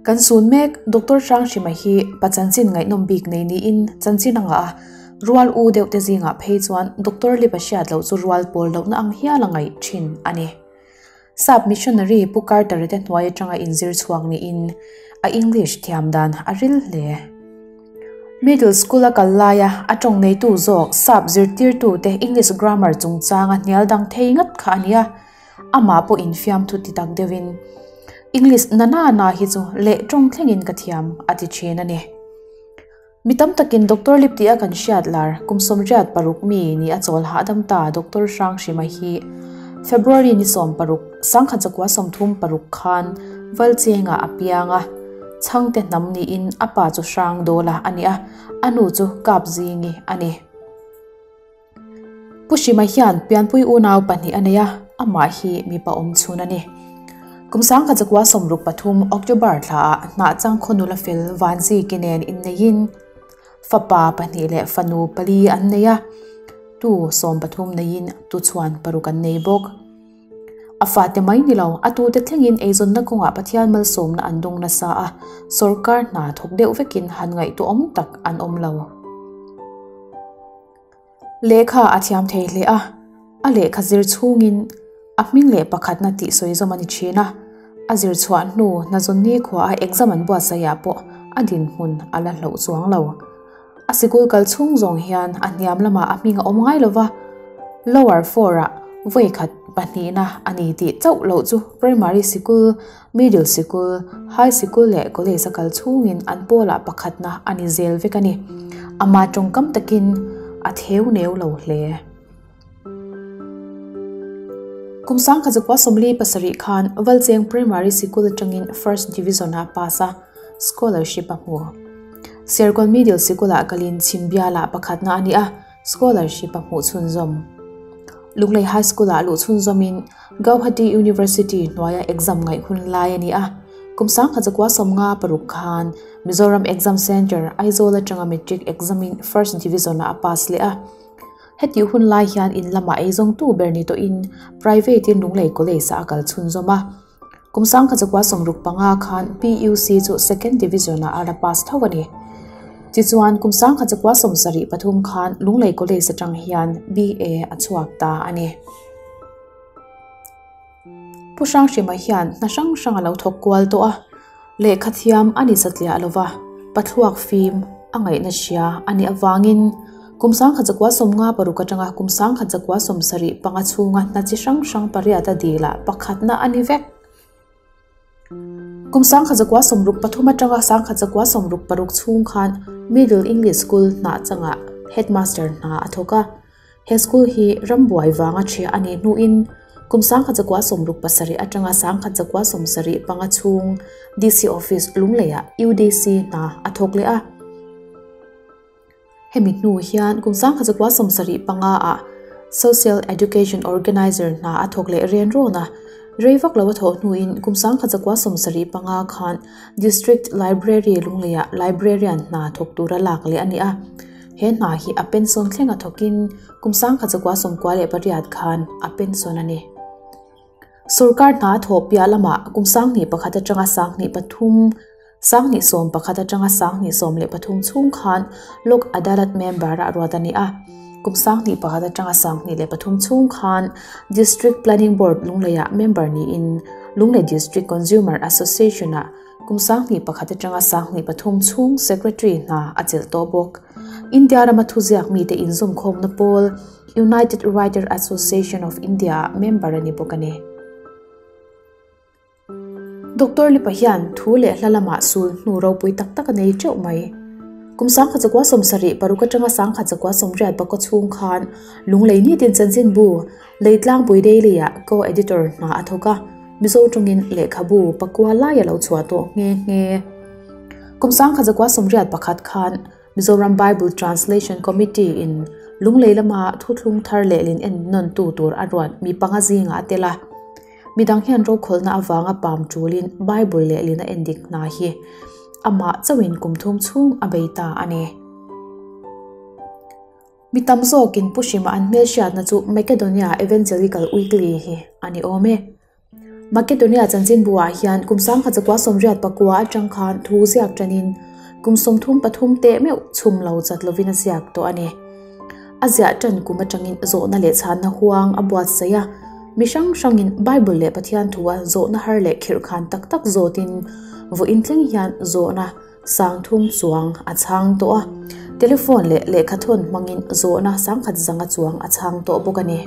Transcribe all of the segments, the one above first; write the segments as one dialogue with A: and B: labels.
A: Kan sun mek Doctor Hranghrima hi pa chanchin ngaihnawm bik nei niin chanchin a ngah a, rual u deuh te zingah phei chuan Doctor Lipa hriat loh chu rual pawl lohna ang hial a ngaih thin a ni. Sap missionary Pu Carter-a te hnuai atanga inzir chhuak niin a English thiam dan a ril hle. Middle school a kal laia a tawng neitu zawk sap zirtirtute English grammar chungchanga hnial dang thei ngat kha a ni a. Amah pawh infiamthu ti tak deuhin, English na na na hi chu leh tawng thlengin ka thiam, a ti thin a ni. Mi tam takin Doctor Lip tia kan hriat lar kum 86 mi ni a chawl hahdam ta Doctor Hranghrima hi February ni 16, 1936 khan Valchengah a piang a, Chhangte hnam niin a pa chu Hrangdawla a ni a, a nu chu Kapzingi a ni. Pu Hrima hian pianpui unau pahnih a nei a, amah hi mipa awm chhun a ni. Kum 1963 October thlaah hnahchang khaw nula fel Vanziki nen inneihin fapa pahnih leh fanu pali an nei a, tu 13 neiin tuchhuan paruk an nei bawk. A fate mai ni lo, a tute thlengin eizawnna kawngah Pathian malsawmna an dawng nasa a, sawrkar hna thawk deuh vekin han ngaihtuahawm tak an awm lo. Lehkha a thiam thei hle a, a lehkha zir chhungin a hming leh pakhatna tih sawi zawm a ni thin a, a zir chhuah hnu hnazawnni khua a exam an buatsaihah pawh a dinhmun a la hloh chuang lo. A sikul kal chhung zawng hian a hniam lamah a hming a awm ngai lo va, lower four-ah vawi khat pahnihna a ni tih chauh loh chu primary sikul, middle sikul, high sikul leh college a kal chhungin an pawlah pakhatna a ni zel vek a ni. Ama tawngkam takin a theu neu lo hle. Kum 1947 khan Valcheng Primary Sikul atangin First Division-a pass a, scholarship a hmu. Serkawn Middle Sikul-ah kalin Chhimbialah pakhatna a ni a, scholarship a hmuh chhunzawm. Lunglei High School-ah luh chhunzawmin Gauhati University hnuaia exam ngaih hun lai a ni a. Kum 1956 khan Mizoram Exam Centre, Aizawl atanga Matric exam-in First Division-ah a pass leh a. Heti hun lai hian in lamah eizawngtu ber ni tawhin private-in Lunglei College-ah a kal chhunzawm a. Kum 1965 khan PUC chu Second Division-ah a la pass tho a ni. Tichuan, kum 1973 khan Lunglei College atang hian BA a chhuak ta a ni. Pu Hranghrima hian hna hrang hrang a lo thawk kual tawh a, lehkha thiam a ni satliah lo va, pathluak fim a ngaihna hria a nih avangin kum 1956 atanga kum 1975 chhunga hna chi hrang hrang pariat a dilah pakhatna a ni vek. Kum 1963 atanga 1966 chhung khan Middle English School hnah changah Headmaster hna a thawk a. He school hi rambuai vanga ṭhia a nih hnuin kum 1967 atanga 1975 chhung DC Office Lungleiah UDC hna a thawk leh a. Hemi hnu hian kum 1975 ah Social Education Organiser hna a thawk leh rian rawn a. Rei vak lo a thawh hnuin kum 1975 khan District Library Lungleiah Librarian hna thawk tura lak leh a ni a. He hna hi a pension thleng a thawkin kum 1998 khan a pension a ni. Sorkar hna a thawh piah lamah kum 21 atanga 23, 21 atanga 23 chhung khan Lok Adalat member ah ruat a ni a. Kum 21 atanga 23 chhung khan District Planning Board Lungleiah member niin Lunglei District Consumer Association ah Kum 21 atanga 23 chhung Secretary hna a chelh tawh bawk. India rama thuziak mite inzawmkhawmna pawl United Writer Association of India ah member a ni bawk a ni. Doctor Lipa hian thu leh hla lamah sul hnu ropui tak tak a nei teuh mai. Kum 1976 atanga 1980 bakaw chhung khan Lunglei Nitin Chanchinbu Leitlangpui Daily ah co-editor hna a thawk a, Mizo tawngin lehkhabu pakua lai a lo chhuah tawh nghe nghe. Kum 1981 khan Mizoram Bible Translation Committee in Lunglei lama thuthlung thar lehlin en nawn tu tur a ruat mi panga zingah a tel a. Midang hian rokhawlhna avanga pam tulin Bible lehlin a en dik hna hi amah chauhin kum thum chhung a bei ta a ni. Mi tam zawkin Pu Hrima an hmelhriatna chu Makedonia Evangelical Weekly hi a ni awm e. Makedonia chanchinbu-ah hian kum 1989 atang khan thu ziak tanin kum 33 teh meuh chhum lo chat lovin a ziak tawh a ni. A ziah tan kum atangin zawhna leh chhanna huang a buatsaih a, mi hrang hrangin Bible leh Pathian thua zawhna har leh khirhkhan tak tak zawtin vawiin thleng hian zawhna 3000 chuang a chhang tawh a, telephone leh lehkhathawn hmangin zawhna 10,000 zanga chuang a chhang tawh bawk a ni.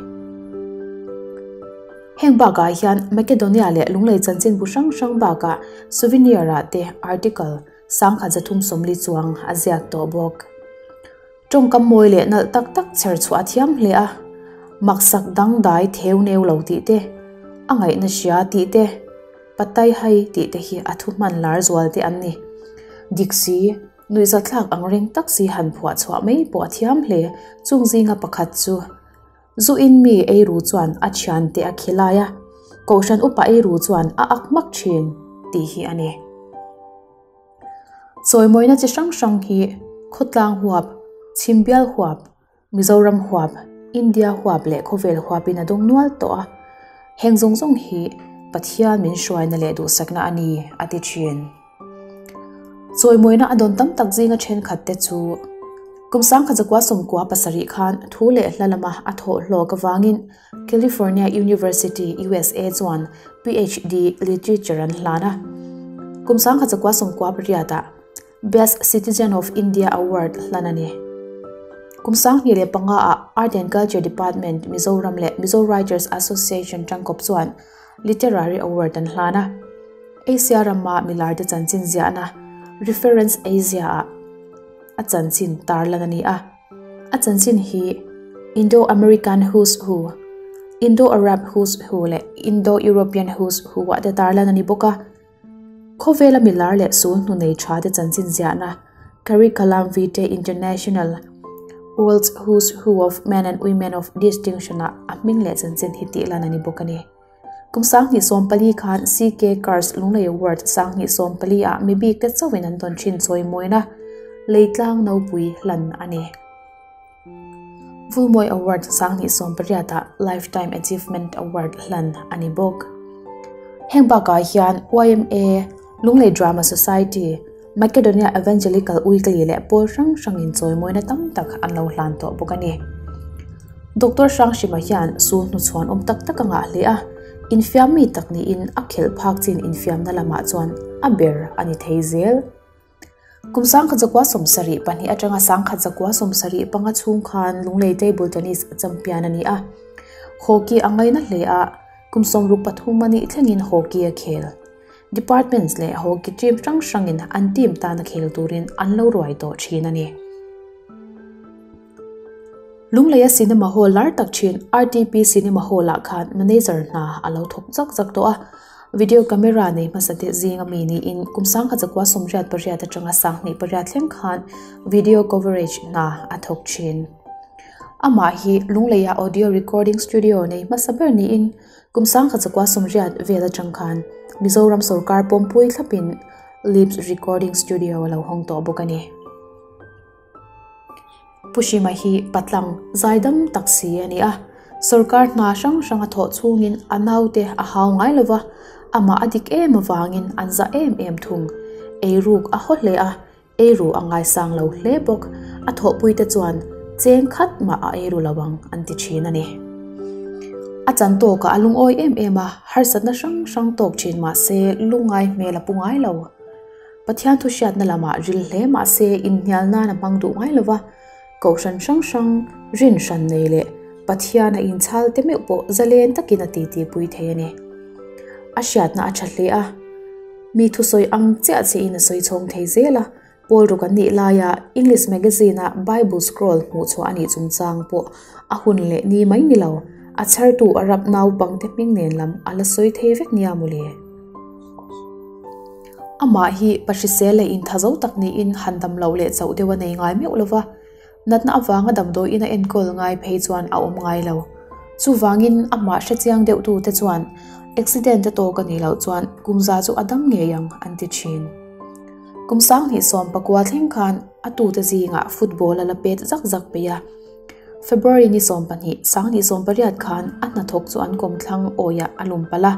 A: Heng bakah hian Makedonia leh Lunglei chanchinbu hrang hrang bakah souvenir-ah te article 1340 chuang a ziak tawh bawk. Tawngkam mawi leh nalh tak tak chher chhuah a thiam hle a, maksak dangdai theu neu lo tih te, a ngaihna hria tih te, patai hai tih te hi a thuhman lar zual te an ni. Dik si, nuihzathlak ang reng tak si han phuah chhuah mai pawh a thiam hle, chung zinga pakhat chu Zu in mi eiru chuan a thiante a khilai a, Kohhran upa eiru chuan a ak hmak thin tih hi a ni. Chawimawina chi hrang hrang hi khawtlang huap, chhimbial huap, Mizoram huap, India huap leh khawvel huapin a dawng nual tawh a. Heng zawng zawng hi Pathian min hruaina leh duhsakna a ni, a ti thin. Chawimawina a dawn tam tak zinga thenkhat te chu kum 1997 khan thu leh hla lama a thawh hlawk avangin California University, USA chuan PhD Literature an hlan a. Kum 1998-ah Best Citizen of India Award hlan a ni. Kum 2005-ah Art and Culture Department, Mizoram leh Mizo Writers Association tangkawp chuan Literary Award an hlan a. Asia rama milarte chanchin ziahna Reference Asia-ah a chanchin tarlan a ni a. A chanchin hi Indo-American Who's Who, Indo-Arab Who's Who leh Indo-European Who's Who-ah te tarlan a ni bawk a. Khawvela milar leh sul hnu nei tha te chanchin ziahna Curriculum Vitae International, World's Who's Who of Men and Women of Distinction ah a hming leh chanchin hi tih lan a ni bawk a ni. Kum 2014 khan CK Cars Lunglei Award 2014 ah mi bik te chauhin an tawn thin chawimawina Leitlang Nopui hlan a ni. Vulmawi Award 2018 ah Lifetime Achievement Award hlan a ni bawk. Heng bakah hian YMA, Lunglei Drama Society, Makedonia Evangelical Weekly leh pawl hrang hrangin chawimawina tam tak an lo hlan tawh bawk a ni. Doctor Hranghrima hian sul hnuchhuan awm tak tak a ngah hle a, infiam mi tak niin a khelh phak chin infiamna lamah chuan a ber a ni thei zel. Kum 1972 atanga 1975 chhung khan Lunglei Table Tennis champion a ni a. Hockey a ngaina hle a, kum 63 a nih thlengin hockey a khel. Departments leh hockey team hrang hrangin an team tana khel turin an lo ruai tawh thin a ni. Lungleia cinema hall lar tak thin RTP Cinema Hall-ah khan manager hna a lo thawk zak zak tawh a. Video camera nei hmasa te zinga mi niin kum 1988 atanga 28 thleng khan video coverage hna a thawk thin. Amah hi Lungleia audio recording studio nei hmasa ber niin kum 1980 vel atang khan Mizoram sorkar pawmpui thlapin Lips Recording Studio a lo hawng tawh bawk a ni. Pu Hrima hi patlang zaidam tak si a ni a, sorkar hna hrang hrang a thawh chhungin a naute a hau ngai lo va, amah a dik em avangin an za em em thung. Eiruk a haw hle a, eiru a ngaisang lo hle bawk, a thawhpuite chuan cheng khat mah a eiru lo ang an ti thin a ni. A chan tawkah a lungawi em em a, harsatna hrang hrang tawk thin mah se lungngai hmel a pu ngai lo. Pathian thu hriatna lamah ril hle mah se inhnial nan a hmang duh ngai lo va, Kohhran hrang hrang rin hran nei leh Pathian a inchhal te meuh pawh zalen takin a titi pui thei a ni. A hriatna a tha hle a, mi thusawi ang chiah chiahin a sawi chhawng thei zel a, Pawl ruk an nih laia English magazine-a Bible scroll hmuh chhuah a nih chungchang pawh a hun leh ni mai ni lo, a chhartu Arab naupangte hming nen lam a la sawi thei vek nia mawle. Amah hi pahrisel leh intha zo tak niin han dam loh leh chauh deuh a nei ngai meuh lo va, natna avanga damdawiin a enkawl ngai phei chuan a awm ngai lo. Chuvangin amah hrechiang deuh tute chuan accident a tawk a nih loh chuan kum za chu a dam ngei ang an ti thin. Kum 2019 thleng khan a tute zingah football a la pet zak zak peih a. February ni 12, 2018 khan a hnathawk chu an kawmthlang awiah a lum palh a.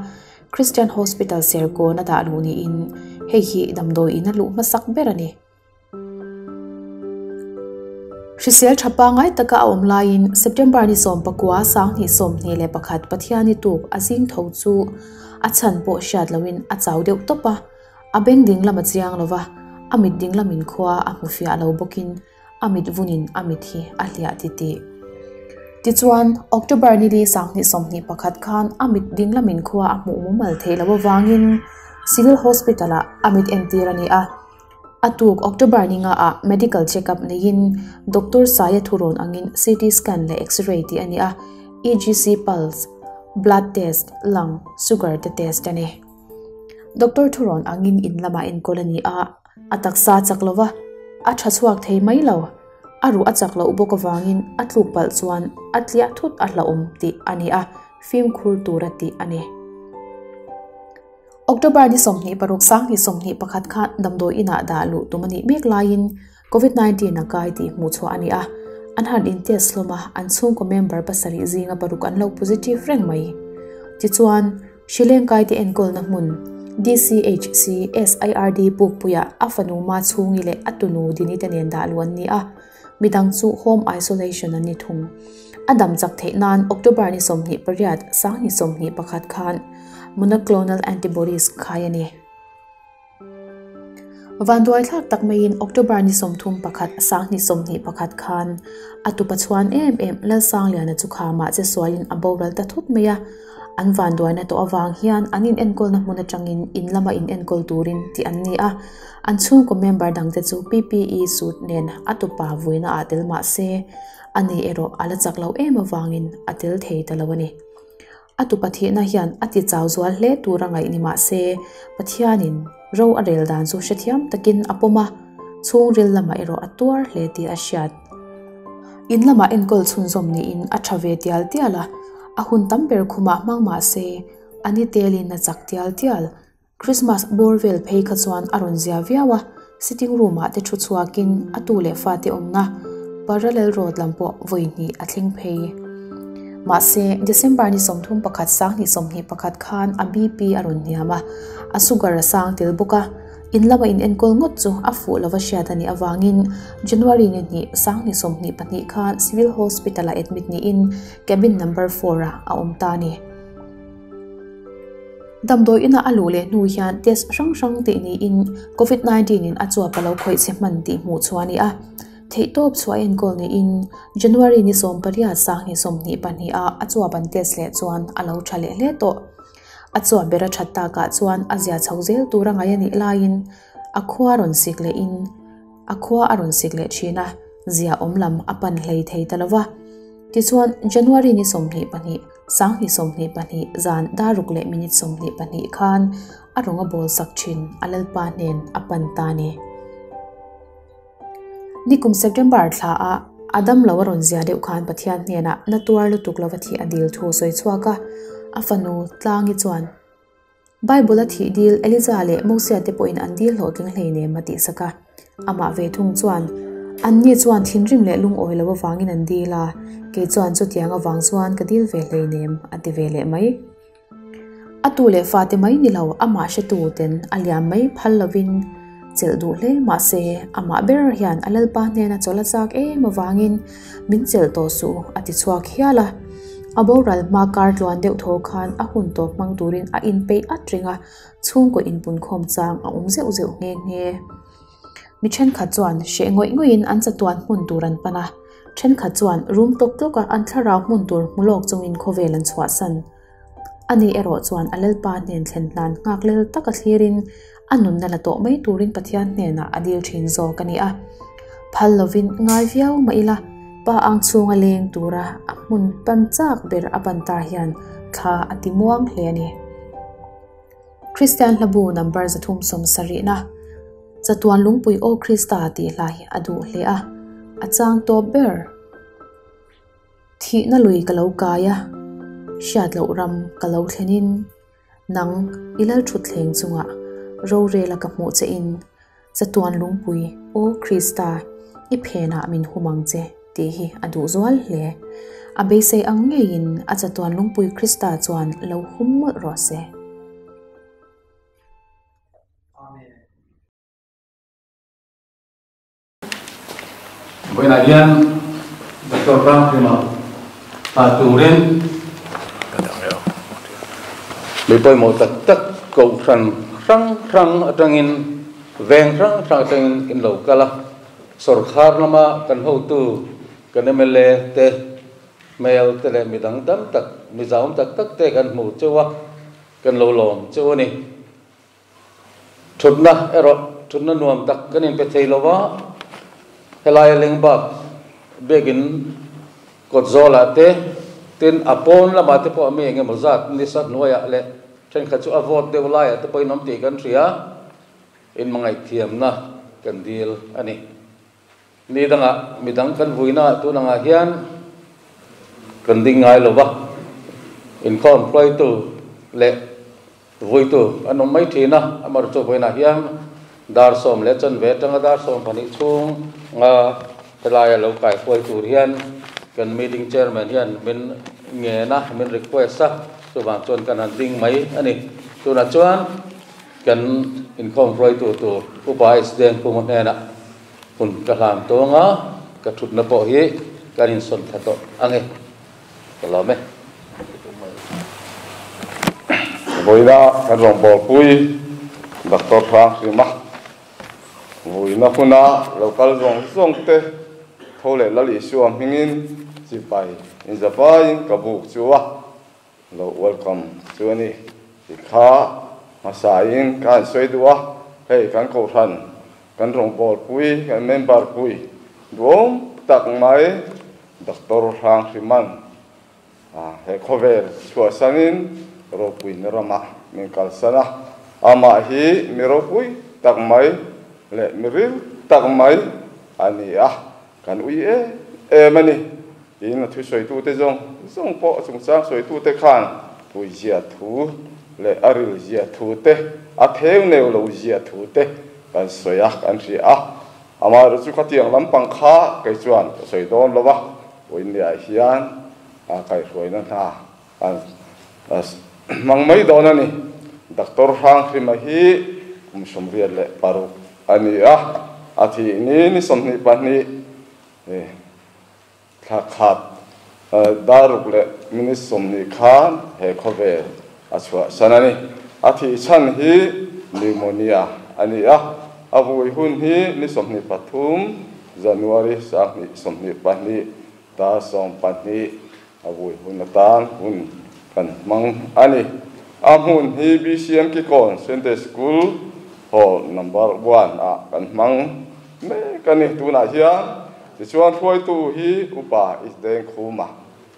A: Christian Hospital Serkawn a dah luh niin hei hi damdawi in a luh hmasak ber a ni. Hrisel tha pangngai taka a awm laiin September ni 19 2021 Pathiani tuk a zing tho chu a chhan pawh hriat loin a chau deuh tawp a, a beng ding lam a chiang lo va, a mit ding lamin khua a hmu fiah lo bawkin a mit vunin a mit hi a hliah titih. Tichuan, October ni li 2021 khan a mit ding lamin khua a hmuh mumal theih loh avangin Civil Hospital-ah a mit entir a ni a. A tuk October ni nga ah medical check up neiin Doctor Saia thurawn angin CT scan leh X-ray tih a ni a, EGC pulse, blood test, lung, sugar te test a ni. Doctor thurawn angin in lamah enkawl a ni a, a taksa chak lova, a tha chhuak thei mai lo. A ruh a chak loh bawk avangin a tluk palh chuan a tliah thut a hlauhawm tih a ni a, fimkhur tura tih a ni. October ni 26 2021 khan damdawi inah dah luh tum a nih mek laiin Covid 19 a kai tih hmuh chhuah a ni a, an han in test hlawm a, an chhungkaw member pasarih zinga paruk an lo positive reng mai. Tichuan, Hrileng kaite enkawlna hmun DCHC SIRD Pukpuiah a fanu Machhungi leh a tunu Dinite nen dah luh an ni a, midang chu home isolation an ni thung. A dam chak theih nan October ni 28 2021 khan monoclonal antibodies khai a ni. Vanduai thlak tak maiin October ni 31 2021 khan a tupa chhuan em em Lalsangliana chu khamah che sualin a boral ta thut mai a. An vanduaina tawh avang hian an in enkawlna hmun atangin in lama in enkawl turin tih an ni a. An chhungkaw member dangte chu PPE suit nen a tupa vuina ah tel mah se ani erawh a la chak lo em avangin a tel thei ta lo a ni. A tupa thihna hian a ti chau zual hle tur a ngaih ni mah se Pathianin ro a rel dan chu hrethiam takin a pawm a, chhungril lamah erawh a tuar hle tih a hriat. In lamah enkawl chhunzawm niin a tha ve tial tial a, a hun tam ber khumah hmang mah se a ni telin a chak tial tial. Christmas bawr vel phei kha chuan a rawn zia viau a, sitting room ah te thu chhuakin a tu leh fate awmna parallel road lam pawh vawi hnih a thleng phei. Mahse, December ni 31 2021 khan a BP a rawn hniam a, a sugar a sang tel bawk a, in lama in enkawl ngawt chu a fuh lova hriat a nih avangin January ni hnih 2022 khan Civil Hospital ah admit niin cabin number 4 ah a awm ta a ni. Damdawi ina a luh leh hnu hian test hrang hrang tih niin Covid 19 in a chuap a lo khawih che hman tih hmuh chhuah a ni a. Theihtawp chhuah enkawl niin January ni 18 2022 ah a chuap an test leh chuan a lo tha leh hle tawh. A chuap ber a that takah chuan a zia chho zel tur a ngaih a nih laiin a khua rawn sik lehin a khua a rawn sik leh thin a, zia awm lam a pan hlei thei ta lova. Tichuan January ni 22 2022 zan daruk leh minute 22 khan a rawng a bawl sak thin a lalpa hnen a pan ta ni. Nikum September thla a Adam lo a rawn zia deuh khan Pathian hnenah na tuar lutuk lova thi a dil thu sawi chhuak a, a fanu Tlangi chuan Bible a thih dil Eliza leh Mosia te pawhin an dil hlawhtling hleinem a tih sak a. Amah ve thung chuan anni chuan thinrim leh lungawi lo avangin an dil a, kei chuan chutiang avang chuan ka dil ve hleinem a ti ve leh mai. A tu leh fate mai ni lo amah hretu ten a liam mai phal lovin chelh duh hle mahse amah ber hian a lalpa hnena chawlh a chak em avangin min chelh tawh suh a ti chhuak hial a. A boral hma kar tluan deuh tho khan a hun tawp hmang turin a inpeih at reng a, chhungkaw inpunkhawm chang a awm zeuh zeuh nghe nghe. Mi thenkhat chuan hreh ngawih ngawih in an chatuan hmun tur an pan a, thenkhat chuan rum tawk tawk a an thlarau hmun tur hmu lawk chungin khawvel an chhuahsan. Ani erawh chuan a lalpa hnen thlen hlan nghak lel tak a thlirin a nunna la tawh mai turin Pathian hnenah a dil thin zawk a ni a. Phal lovin ngai viau mah ila pa ang chhunga leng tura a hmun pan chak ber a pan ta hian thla a ti muang hle a ni. Kristian hlabu number 370 na Chatuan lungpui aw Krista tih hla hi a duh hle a, a chang tawp ber. Thihna lui ka lo kai a, hriat loh ram ka lo thlenin nang i lal thut thleng chungah rorela ka hmuh che in chatuan lungpui aw Krista i phenah min hum ang che tih hi a duh zual hle. A beisei ang ngeiin a chatuan lungpui Krista chuan lo hum mawlh rawh se.
B: Vawiinah hian Doctor Ranghrima thlah turin mi pawimawh tak tak kohhran hrang hrang atangin veng hrang hrang atangin in lo kal a, sawrkhar lama kan hotu kan mla te hmel te leh midang tam tak mi zahawm tak tak te kan hmu cheu a, kan lo lawm cheu a ni. Thutna erawh thutna nuam tak kan inpe thei lo va, helaia leng bak biakin kawt zawlah te, tin a pawn lamah te pawh mi eng emaw zat nisa hnuaiah leh thenkhat chu a vawt deuh laiah te pawhin awm tih kan hria, inhmangaihthiamna kan dil a ni. Ni dangah midang kan vuina tun angah hian kan ding ngai lo va, inkhawm hruaitu leh vuitu an awm mai thin a, amaherawhchu chu vawiinah hian dar sawm leh chanve atanga dar 12 chhung nga helaia lo kai hruai tur hian kan meeting chairman hian min ngen a, min request a, chuvang chuan kan han ding mai a ni. Tunah chuan kan inkhawm hruaitu tur Upa H Dengkhuma hnenah Hun ka hlan tawng a, ka thutna pawh hi kan insawn thla tawh ang e. Ka lawm e.
C: Vawiina kan rawngbawlpui Doctor Hranghrima vuina huna lo kal zawng zawng te tho leh Lal Isua hmingin chipai inzavaiin ka buk chu a. Lo welcome chu a ni tih kha hmasain ka han sawi duh a, hei kan kohhran kan rawngbawlpui kan member pui duhawm tak mai Doctor Hranghrima he khawvel chhuahsanin ropuina ramah min kalsan a, amah hi mi ropui tak mai leh mi ril tak mai a ni a, kan ui em em a ni. Tin, a thusawitute zawng zawng pawh a chungchang sawitute khan puizia thu leh a rilzia thu te, a theu neu lozia thu te kan sawi a, kan hria a. Amaherawhchu khatiang lampang kha kei chuan ka sawi dawn lo va, Vawiinniah hian a kaihhruaina hna an hmang mai dawn a ni. Doctor Hranghrima hi kum 86 a ni a, a thih ni ni 22 Thla khat daruk leh minute 20 khan he khawvel a chhuahsan a ni. A thih chhan hi pneumonia a ni a, a vui hun hi ni 23 January 2022 dar 12 a vui hun atan hun kan hmang a ni. A hmun hi BCM Kikawn Sunday School Hall Number 1 ah kan hmang mek a ni. Tunah hian tichuan hruaitu hi Upa Isdengkhuma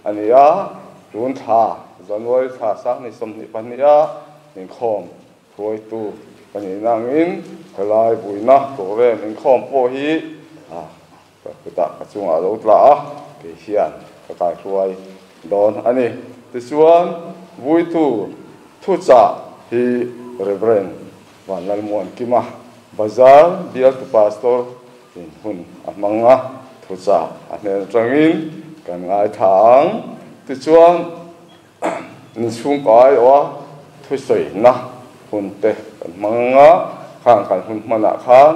C: a ni a, tun thla January thla 2022 a inkhawm hruaitu ka nih nangin helai vuina program inkhawm pawh hi ka kutah ka chungah lo tla a, kei hian ka kaihruai dawn a ni. Tichuan vuitu thuchah hi Reverend Vanlalmuankima Bazar bialtu Pastor in hun a hmang a, thuchah a hnen atangin kan ngaithla ang. Tichuan in chhungkaw aiawh a thusawina hun te kan hmang a, khang kan hun hmanah khan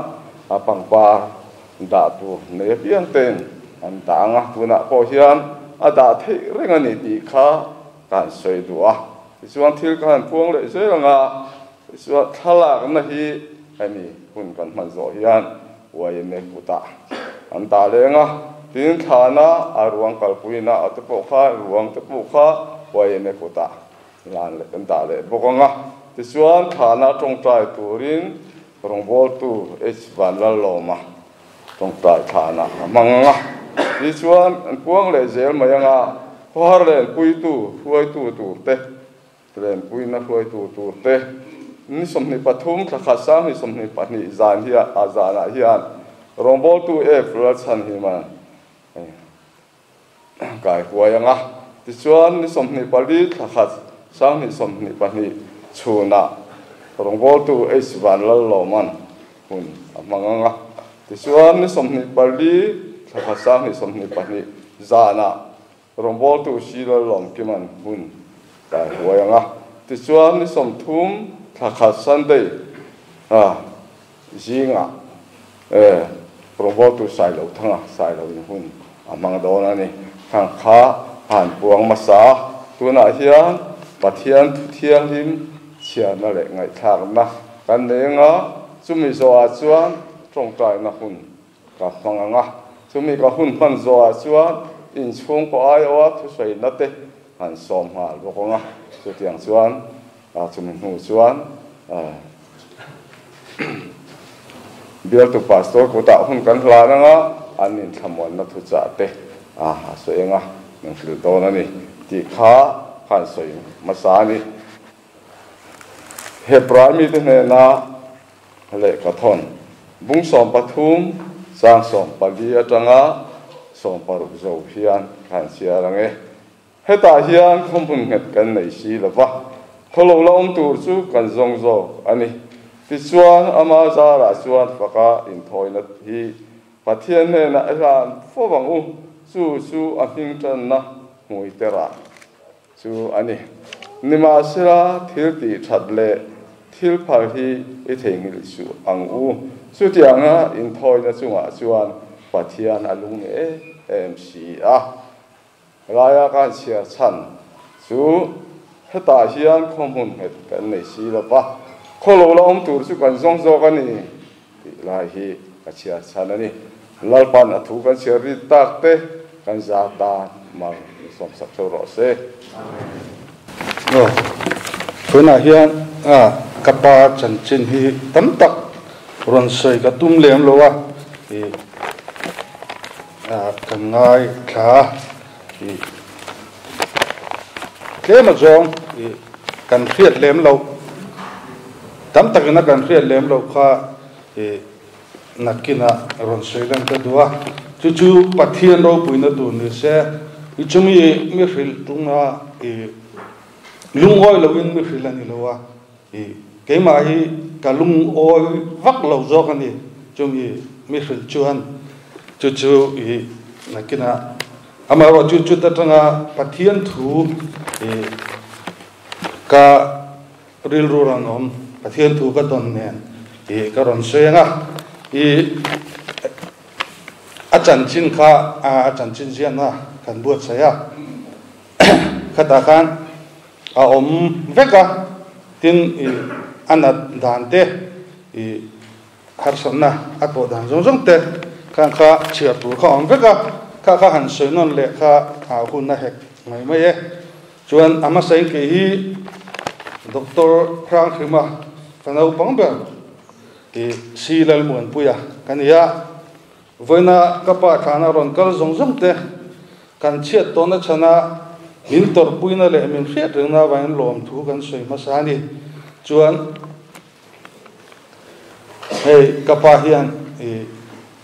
C: a pangpar dah tur nei apiang tein an dah ang a, tunah pawh hian a dah theih reng a ni tih kha ka han sawi duh a. Tichuan thil ka han puang leh zel ang a, tichuan thlalakna hi hemi hun kan hman zawh hian YMA kutah an dah leng a, tin thlana a ruang kalpuina a te pawh kha ruang te pawh kha YMA kutah lan leh kan dah leh bawk ang a, tichuan thlana tawngtai turin rawngbawltu H Vanlallawma tawngtai thlana a hmang ang a, tichuan an puang leh zel mai ang a, khawhar lenpuitu hruaitu tur te, lenpuina hruaitu tur te, ni 23 thla khat 2022 zan hi a zanah hian rawngbawltu F Lalchhanhima kai huai ang a, tichuan ni 24 thla khat 2022 chhunah rawngbawltu H Vanlallawman hun a hmang ang a, tichuan ni 24 thla khat 2022 zanah rawngbawltu C Lallawmkiman hun kai huai ang a, tichuan ni 30 thla khat Sunday zinga Rawngbawltu Sailothanga Sailoin hun a hmang dawn a ni. Khang kha a han puang hmasa a, tunah hian Pathian thu thianghlim chhiarna leh ngaihthlakna kan nei anga chumi zawhah chuan tawngtaina hun ka hmang ang a, chumi ka hun hman zawhah chuan inchhungkaw aiawha thusawiina te han sawm nghal bawk ang a, chutiang chuan chumi hnu chuan Bialtu Pastor kutah hun kan hlan ang a, an inthlamuanna thuchah te a sawi ang a, min hrilh dawn a ni tih kha khan sawi hmasa a ni. Hebrai mite hnena lehkhathawn bung 13 chang 14 atanga 16 zo hian khan chhiar ang e. Hetah hian khawhmun nghet kan nei si lo va, khawlo la awm tur chu kan zawng zawk a ni. Tichuan, ama zarah chuan faka inthawina hi Pathian hnenah i hlan fo ang u, chu chu a hming tanna hmui terah chu a ni. Nimahsela, thil tih that leh thil phal hi i theihnghilh suh ang u. Chutianga inthawina chungah chuan Pathian a lung em em si a. Laia kan chhiar chhan chu hetah hian khawhmun nghet kan nei si lo va, khawlo la awm tur chu kan zawng zawk a ni tih lai hi ka chhiar chhan a ni. Lalpan a thu kan chhiar rit tak te kan za tan mar min sawmsak theuh rawh se.
B: Aw, tunah hian ka pa chanchin hi tam tak rawn sawi ka tum lem lo a, ih. Kan ngaithla i tlem a zawng i kan hriat lem loh, tam takin a kan hriat lem loh kha i nakinah rawn sawi lan ka duh a. Chu chu Pathian ropuina tur ni se, i chumi mi hrilh tunga i lungawi loin mi hrilh a ni lo a, i keimah hi ka lungawi vak lo zawk a ni. Chumi mi hrilh chuan chu chu i nakinah amaherawh chu chut atanga Pathian thu i ka rilru rawn awm, Pathian thu ka dawn nen i ka rawn sawi ang a. I a chanchin kha a chanchin ziahna kan buatsaih a, khatah khan a awm vek a, tin i a nat dan te, i harsatna a tawh dan zawng zawng te khan kha chhiar tur kha a awm vek a, kha kha han sawi nawn leh kha a hun a hek mai mai e. Chuan a hmasain kei hi Doctor Hranghrima ka naupang ber i Si Lalmuanpuia ka ni a, Vawiina ka pa thlana rawn kal zawng zawng te, kan chhiat tawhna chhana min tawrhpuina leh min hriat rengna avangin lawmthu kan sawi hmasa a ni. Chuan hei ka pa hian i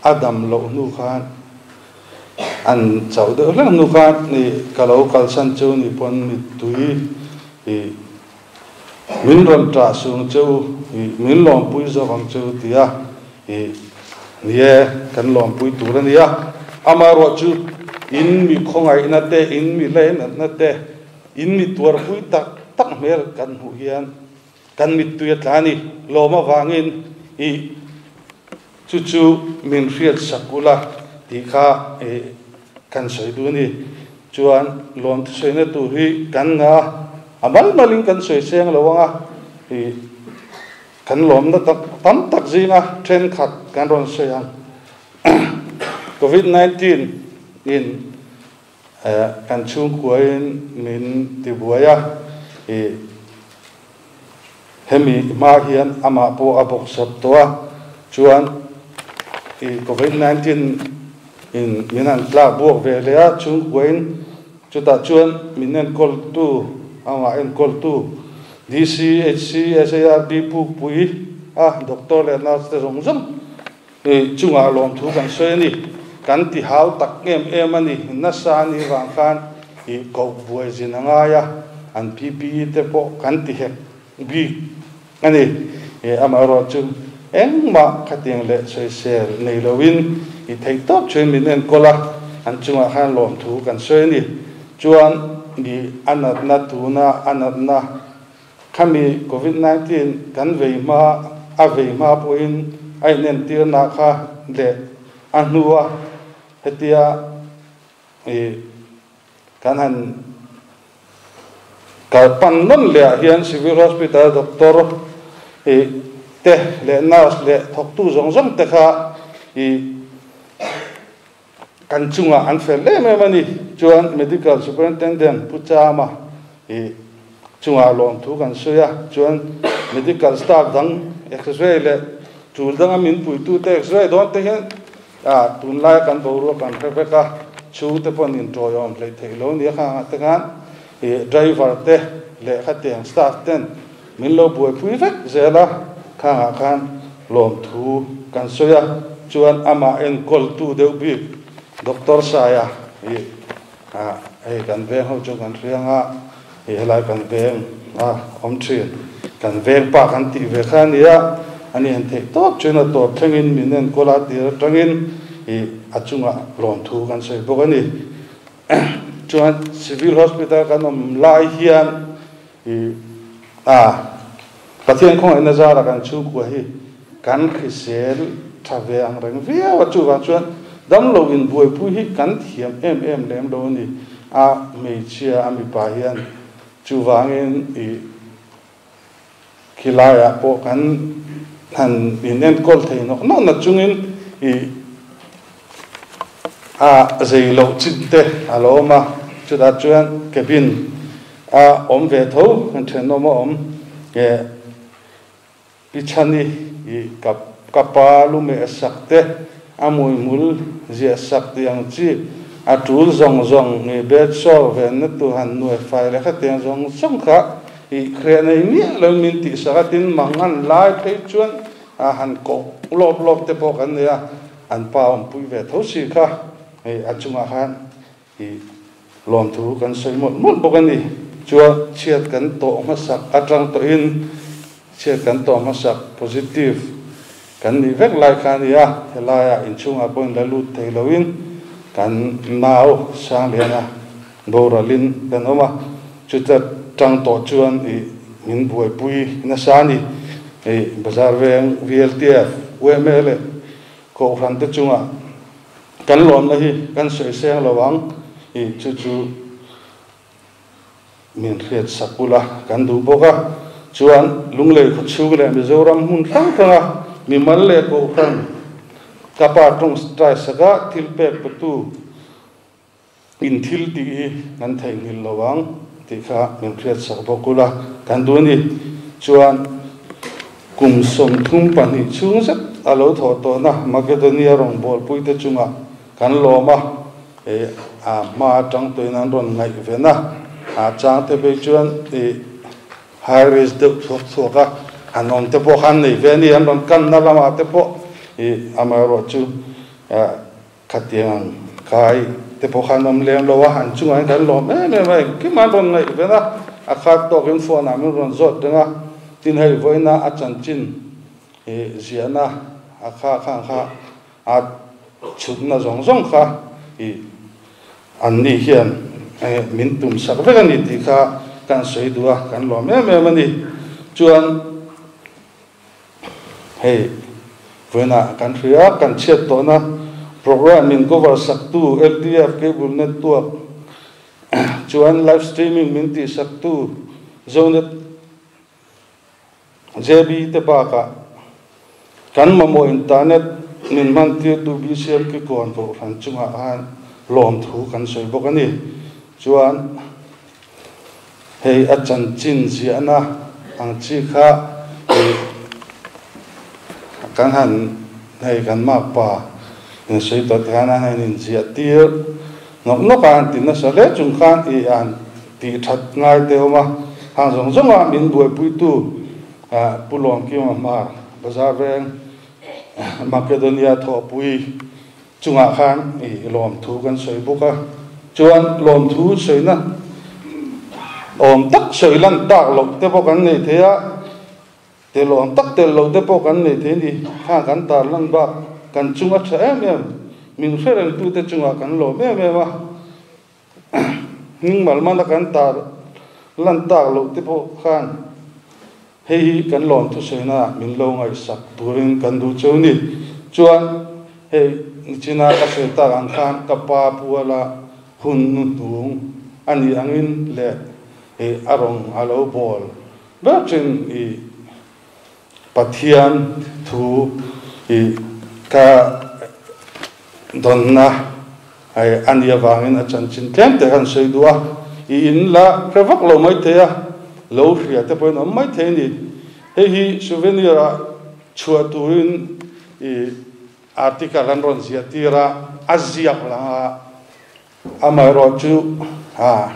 B: a dam loh hnu khan an chauh deuh hlek hnu khan i ka lo kalsan cheu ni pawn mittui i Min rawn ṭah sung che u, ih, min lawmpui zawk ang che u tia, ih, ni e, kan lawmpui tur a nia. Amaherawh chu in mi khawngaihna te, in mi lainatna te, in mi tuarpui tak tak hmel kan hmuh hian kan mittui a tla a ni. Lawm avangin, ih, chu chu min hriat sak ula tih kha, ih, kan sawi duh a ni. Chuan lawm thusawina tur hi kan nga a mal malin kan sawi seng lo ang a, ih kan lawmna tak tam tak zinga thenkhat kan rawn sawi ang. Covid 19 in kan chhungkuain min tibuai a, ih hemi hma hian amah pawh a bawk sawt tawh a, chuan ih Covid 19 in min han tlak buak ve leh a, chhungkuain chutah chuan min enkawltu, amah enkawltu DC, HC, SARB Pukpui a doctor leh nurse te zawng zawng ih chungah lawmthu kan sawi a ni. Kan ti hau tak em em a ni, nasa a nih vang khan ih koh buai zin a ngai a, an PPE te pawh kan ti hek bik a ni. Ih amaherawh chu engmah khatiang leh sawisel nei loin ih theih tawp chuan min enkawl a, an chungah khan lawmthu kan sawi a ni. Chuan ih a natna tuna a natna Khami Covid 19 kan vei hma a vei hma pawhin a inentirna kha leh A hnua hetia i kan han kal pan nawn leh ah hian Civil Hospital doctor i te leh nurse leh thawktu zawng zawng te kha i kan chungah an fel em em a ni. Chuan Medical Superintendent Pu Chama i chungah lawmthu kan sawi a, chuan Medical staff dang X-ray leh tul danga min puitute X-ray dawn te hian a tunlaia kan boruak kan hre vek a, chhungte pawhin inṭawiawm hleih theih lo nia khangah te khan i driver te leh khatiang staff ten min lo buaipui vek zel a, khangah khan lawmthu kan sawi a, chuan amah enkawltu deuh bik Doctor Saia i a hei kan veng ho chu kan hriang a, hei helai kan veng a awm thin, kan veng pa kan tih ve kha a nia, a ni han theih tawp chuan a tawp thlengin min enkawl a tir atangin ih a chungah lawmthu kan sawi bawk a ni. Chuan Civil Hospital kan awm lai hian ih a Pathian khawngaihna zara kan chhungkua hi kan hrisel tha ve ang reng viau a, chuvang chuan damlo inbuaipui hi kan thiam em em lem lo a ni. A hmeichhia a mipa hian chuvangin ih khilaiah pawh kan han inenkawl thei nawk nawk na chungin ih a zei loh chin te a lo awm a, chutah chuan cabin a awm ve tho, kan thenawm a awm e Pi Chhani i ka ka pa lumeh sak te, a muihmul ziah sak tih ang chi, a tul zawng zawng i bed sore venna tur han nuai fai leh khatiang zawng zawng kha i hriat nei miah lo in min tih sak a, tin mangan lai phei chuan a han koh lawp lawp te pawh kan nei a, an pa awmpui ve tho si kha hei a chungah khan i lawmthu kan sawi mawlh mawlh bawk a ni. Chuan chhiat kan tawh hmasak atang tawhin chhiat kan tawh hmasak positive kan nih vek lai kha a ni a, helaiah inchhungah pawhin la lut thei loin kan nau Sangliana boralin kan awm a, chuta tang tawh chuan i min buaipui nasa a ni. Hei bazar veng VLTF, UMA leh Kohhran te chungah kan lawmna hi kan sawi seng lo ang i chu chu min hriat sak ula kan duh bawk a. Chuan Lunglei khawchhung leh Mizoram hmun hrang hranga mimal leh Kohhran ka pa tawng trai saka thil pek petu in thil tih hi kan theihnghilh lo ang tih kha min hriat sak bawk ula kan duh a ni. Chuan kum 32 chhung zet a lo thawh tawhna Makedonia rawngbawlpuite chungah kan lawm a, e a hma atang tawhin an rawn ngaih ven a, a changte phei chuan e high risk deuh thuak thuak a han awm te pawh khan nei ve a ni, an rawn kanna lamah te pawh e amaherawhchu Khatiang ang kai te pawh khan awm lem lo a, an chungah hian kan lawm em em a, engkim an rawn ngaih ven a, a khat tawkin phone ah min rawn zawt reng a, tin hei vawiina a chanchin ih ziahna a kha khang kha a chhutna zawng zawng kha ih an ni hian min tum sak vek a ni tih kha kan sawi duh a, kan lawm em em a ni. Chuan. Hei, vawiinah kan hria, kan chhiat tawhna program min cover saktu LTF Cable Network chuan live streaming min tih saktu Zonet JB te bakah kan mamawh internet min hman tirtu BCM Kikawn Kohhran chungah khan lawmthu kan sawi bawk a ni. Chuan. Hei a chanchin ziahna ang chi kha ih kan han hei kan makpa insawi tawh te khan an han inziah tir nawk nawk a, an ti nasa hle chung khan ih an tih that ngai te awm a, hang zawng zawng a min buaipuitu Pu Lawmkima Hmar Bazar Veng Makedonia thawhpui Chungah khan i lawmthu kan sawi bawk a, chuan lawmthu sawina awm tak sawi lan tak loh te pawh kan nei thei a, tel awm tak tel loh te pawh kan nei thei a ni. Khang kan tar lan bak kan chung a tha em em, min hre rengtute chungah kan lawm em em a, hming malmana kan tar lan tak loh te pawh khan Hei hi kan lawmthu sawina min lo ngaihsak turin kan duh cheu ni. Chuan hei
D: Nichina ka sawi tak ang khan ka pa puala hun hnuhnung a nih angin leh i a rawng a lo bawl ber thin i Pathian thu i ka dawnna a nih avangin a chanchin tlem te khan sawi duh a, i in la hre vak lo maithei a, lo hria te pawhin awm maithei a ni. Hei hi souvenir ah chhuah turin i article an rawn ziah tir a, a ziak lang a, amaherawh chu a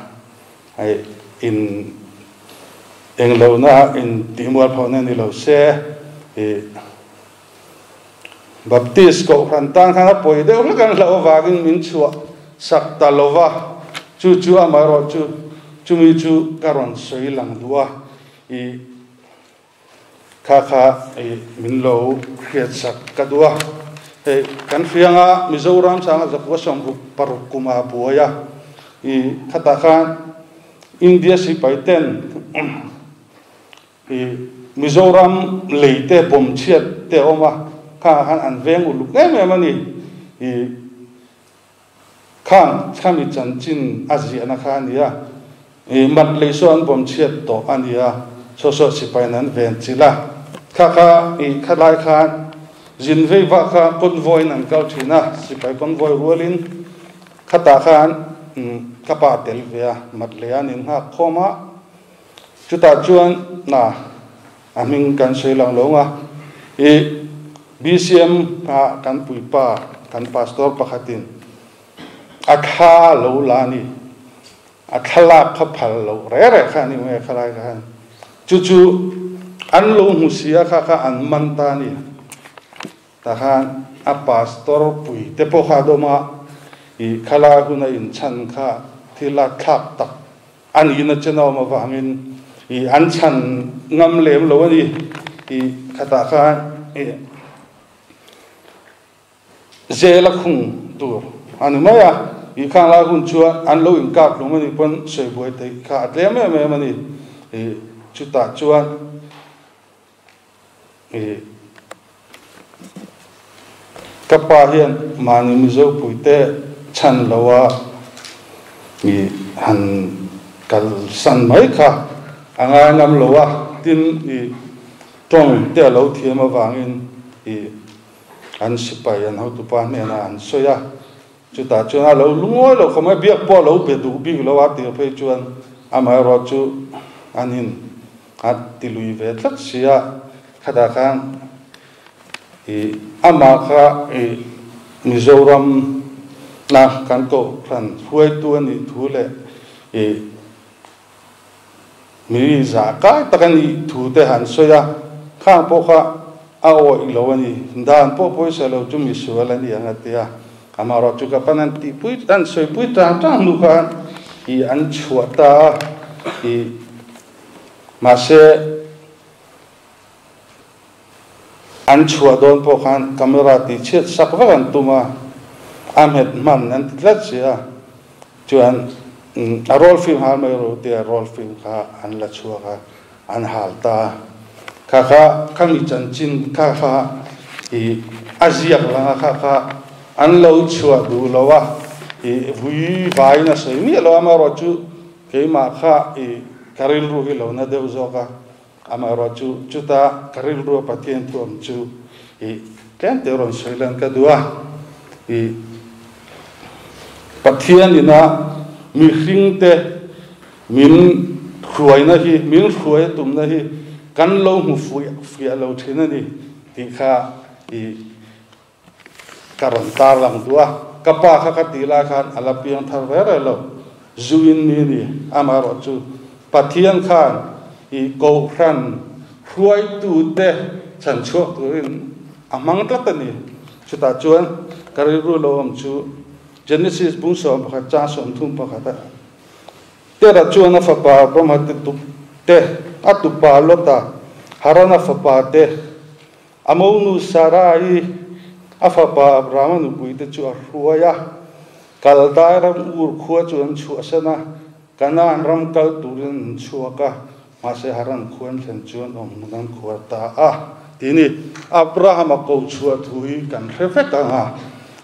D: in englohna in tihmualphohna ni lo se i Baptist kohhran tan khan a pawi deuh hlek an hlauh avangin min chhuah sak ta lo va, chu chu amaherawh chu chumi chu ka rawn sawi lang duh a, i kha kha i min lo hriat sak ka duh a. Hei kan hrianga Mizoram sanga zakua sawmruk paruk kuma buai a, i khatah khan India sipai ten I Mizoram lei te bawm chhiat te a awm a, khangah khan an veng uluk em em a ni. I khang khami chanchin a ziahna kha a ni a, i mat lei saw an bawm chhiat tawh a ni a, saw saw sipaiin an ven chilh a. Kha kha i khalai khan zin vei vah kha convoy in an kal thin a, sipai convoy rualin khatah khan ka pa tel ve a, mat lei an innghak khawm a. Chutah chuan na a hming kan sawi lang lo nga, i BCM ah kan puipa, kan pastor pakhatin a thla lo la a ni, a thlalak kha phal lo reh reh kha a ni nge khalai kha khan chu chu an lo hmu si a kha kha an man ta a ni. Tah khan a pastor pui te pawh kha a dawm a, i khalai huna inchhan kha thil a thlak tak A nihna chen a awm avangin i an chhan ngam lem lo a ni. I khatah khan i zel a khung tur a ni mai a. I khang lai hun chuan an lo inkap hlum a nih pawn sawi buai theih kha a tlem em em a ni. I chutah chuan I ka pa hian mahni Mizo puite chhan loa i han kalsan mai kha a ngai ngam lo a, tin i tawng te a lo thiam avangin i an sipai an hotupa hnenah an sawi a, chutah chuan a lo lungawi lo khawp mai, biak pawh a lo be duh bik lo a tir phei chuan amaherawh chu an in A ti lui ve tlat si a, khatah khan i amah kha i Mizoram na kan kohhran hruaitu a nih thu leh i mi zah kai tak a nih thu te han sawi a, khang pawh kha a awih lo a ni, dan pawh pawisa lo chu misual a ni ang a ti a, amaherawh chu ka pan an tihpui an sawipui tang tang hnu khan i an chhuah ta a, i. Mahse, an chhuah dawn pawh khan camera tih chhiat sak vek an tum a, a hmet hman an ti tlat si a, chuan a roll film hal mai ro tia roll film kha an la chhuak a, an hal ta a. Kha kha khami chanchin kha kha i a ziak lang a, kha kha an lo chhuah duh lo a, i vui vaiin a sawi miah lo a, amaherawhchu Keimah kha i ka rilru hi lo na deuh zawk a, amaherawh chu chuta ka rilru a Pathian thu awm chu i tlem te rawn sawi lan ka duh a, i Pathian ina mihring te min hruaina hi, min hruai a tumna hi kan lo hmu fiah lo thin a ni tih kha i Ka rawn tar lang duh a, ka pa kha ka tih lai khan a la piang thar ve reh lo. Zuin mi a ni, amaherawh chu Pathian khan i Kohhran hruaitute chhan chhuak turin a hmang tlat a ni. Chutah chuan ka rilru lo awm chu Genesis bung 11 chang 31 a Tera chuan a fapa Abrahama te tup te, a tupa Lota, Harana fapa te, A monu Sarai a fapa Abrahama nupuite chu a hruai a, Kaldai ram Ur khua chu an chhuahsan a, Kanaan ram kal turin an chhuak a, mahse Haran khua an thlen chuan awm hmun an khuar ta a, ti ni. Abrahama ko chhuah thu hi kan hre vek ang a,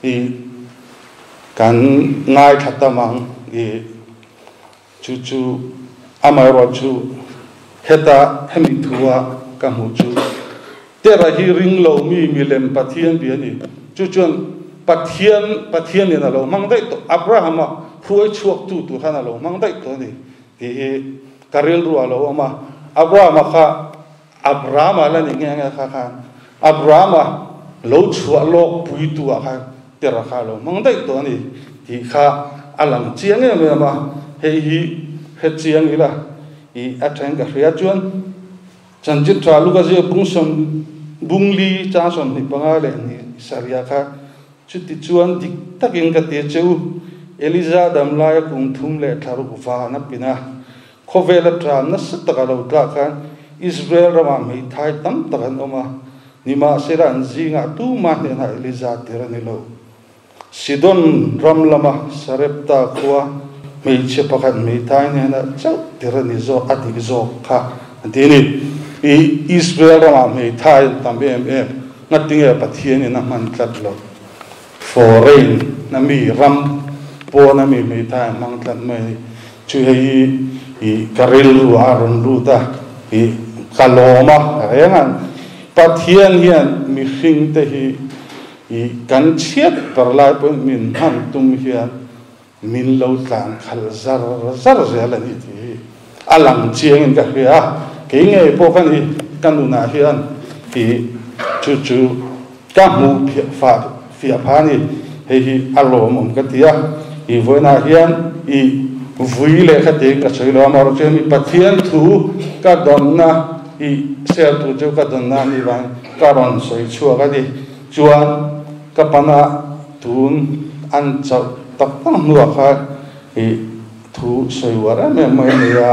D: I kan ngai thatamang i chu chu amai ro chu heta hemi thua ka mu chu tera hi ring lo mi milem Pathian bi ani chu chuan Pathian Pathian in alo mang dai to Abrahama huai chuak tu tu khan alo mang dai to ni ti hi karil ru alo ama Abrahama kha Abrahama la ni nge nge kha khan Abrahama lo chua lok pui tu a kha tera kha lo mang dai to ni ti kha alang chiang em em a hei hi he chiang ila i a then ka hria chuan chanchit tha lu ka je bung som bung li cha som ni panga le ni saria kha chuti chuan dik takin ka te cheu Eliza dam lai kum thum le tharu wa na pina khowela tra na sataka lo tla khan Israel rama mi thai tam takan oma nima seran zinga tu ma ne na Eliza tirani lo Sidon ram lama Sarepta khwa mei che pakhat mei thai ne na chau tirani zo adik zo kha antini i Israel rama mei thai tam em em ngatinge Pathian in a man tlat lo foreign na mi ram po na mi mei thai mang tlat mai chu hei i karil ru aron ru ta i kaloma rengan Pathian hian mi hring te hi i kan chiat per lai pon min han tum hian min lo tlan khal zar zar zel ani ti alang chiang in ka hria ke nge po kan i kanuna hian i chu chu ka mu fa fia phani hei hi alom om ka tia i voina hian i vui le kha te ka choilo amar che mi Pathian thu ka donna i sel tu chu ka donna ni wang karon soi chua ka di chuan ka pana tun an chau tak tak nuwa kha i thu soi wara me mai ne ya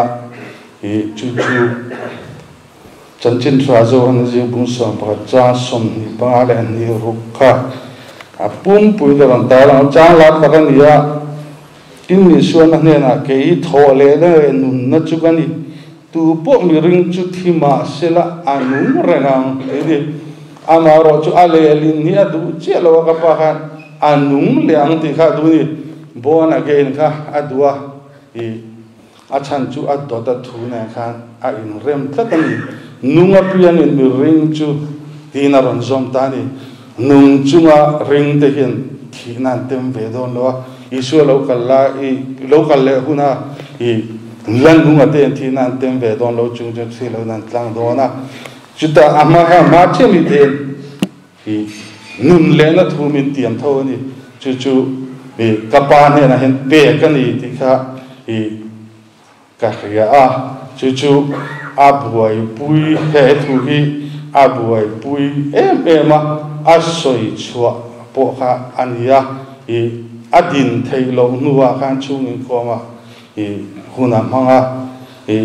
D: i chu chu chanchin thra zo han ji bung som pa cha som ni pa le ni ruk kha a pum pui da ran ta la chang lat la kan ya tin ni suan na ne na ke i tho le le nun na chu kan ni tu po mi ring chu thima sela anung rengang e ni ama ro chu ale lin ni adu che lo ka pa khan anung leang ti kha du ni born again kha adua i a chan chu a do ta thu na khan a in rem tlatani nunga pian in mi ring chu tina ron zom ta ni nung chunga ring te hian thi nan tem ve don lo isu lo kal la i lo kal le huna i lan nunga te thi nan tem ve don lo chung chu si lo nan tlang do na chuta ama ha ma che mi te i nun le na thu min tiam tho ni chu chu i kapa ne na hen pe ka ni ti kha i ka ria a chu chu a buai pui he thu hi a buai pui em em a a soi chua po kha ania i adin theilo nuwa khan chungin koma i huna manga i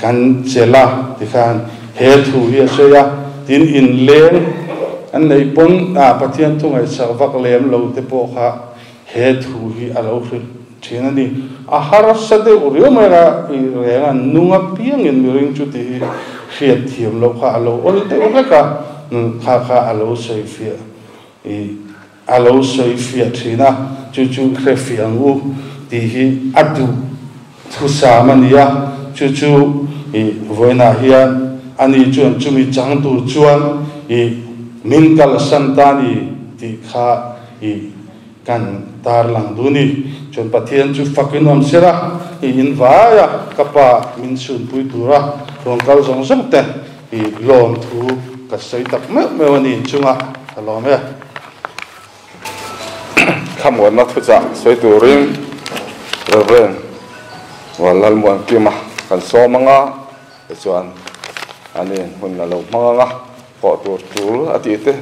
D: kan chela ti khan he thu hi soya tin in leng an nei pon a Pathian thungai sak vak lem lo te po kha he thu hi alo hri thina ni a har sa de uriu mai ra i renga nunga piang in miring chu ti hriat thiam lo kha alo ol te ka kha kha alo sei fia i alo sei fia thina chu chu khre fiang u ti hi adu thu sa mania chu chu i voina hian ani chuan chumi chang tur chuan i min kal santani ti kha i kan tar lang du ni chuan Pathian chu fakinom sera i in vaya kapa min sun pui tura rong kal zong zong te i lom thu ka sei tak me me ani chunga lom e
C: khamon na thu cha soi turin Reverend walal muan kima kan so manga chuan ani hun la lo manga ko tur tul ati te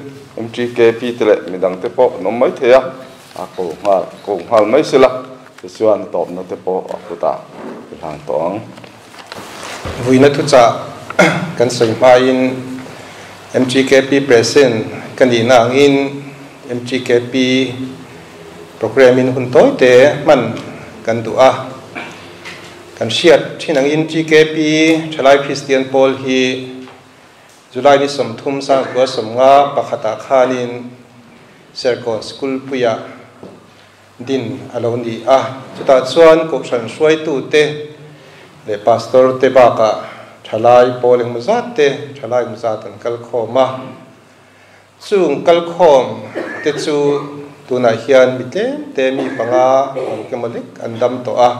C: MTKP te le midang te po nom mai theya a ko ngal mai sila chuan top na te po akuta hlang tong
E: vuina thu cha kan soi ma in MTKP present kan ni na in MTKP program in hun toy te man kan du a kan siat thinang in GKP Thalai Christian Paul hi July ni som thum sang kwa som nga pakhata khanin Serkawn School puiah din a lo ni a. Chutah chuan Kohhran hruaitute leh Pastor te bakah thalai pawl engmaw zat te, thalai engmaw zat an kal khawm a. Chung kalkhawm te chu tunah hian mi tlem te mi panga ang emaw lek an dam tawh a.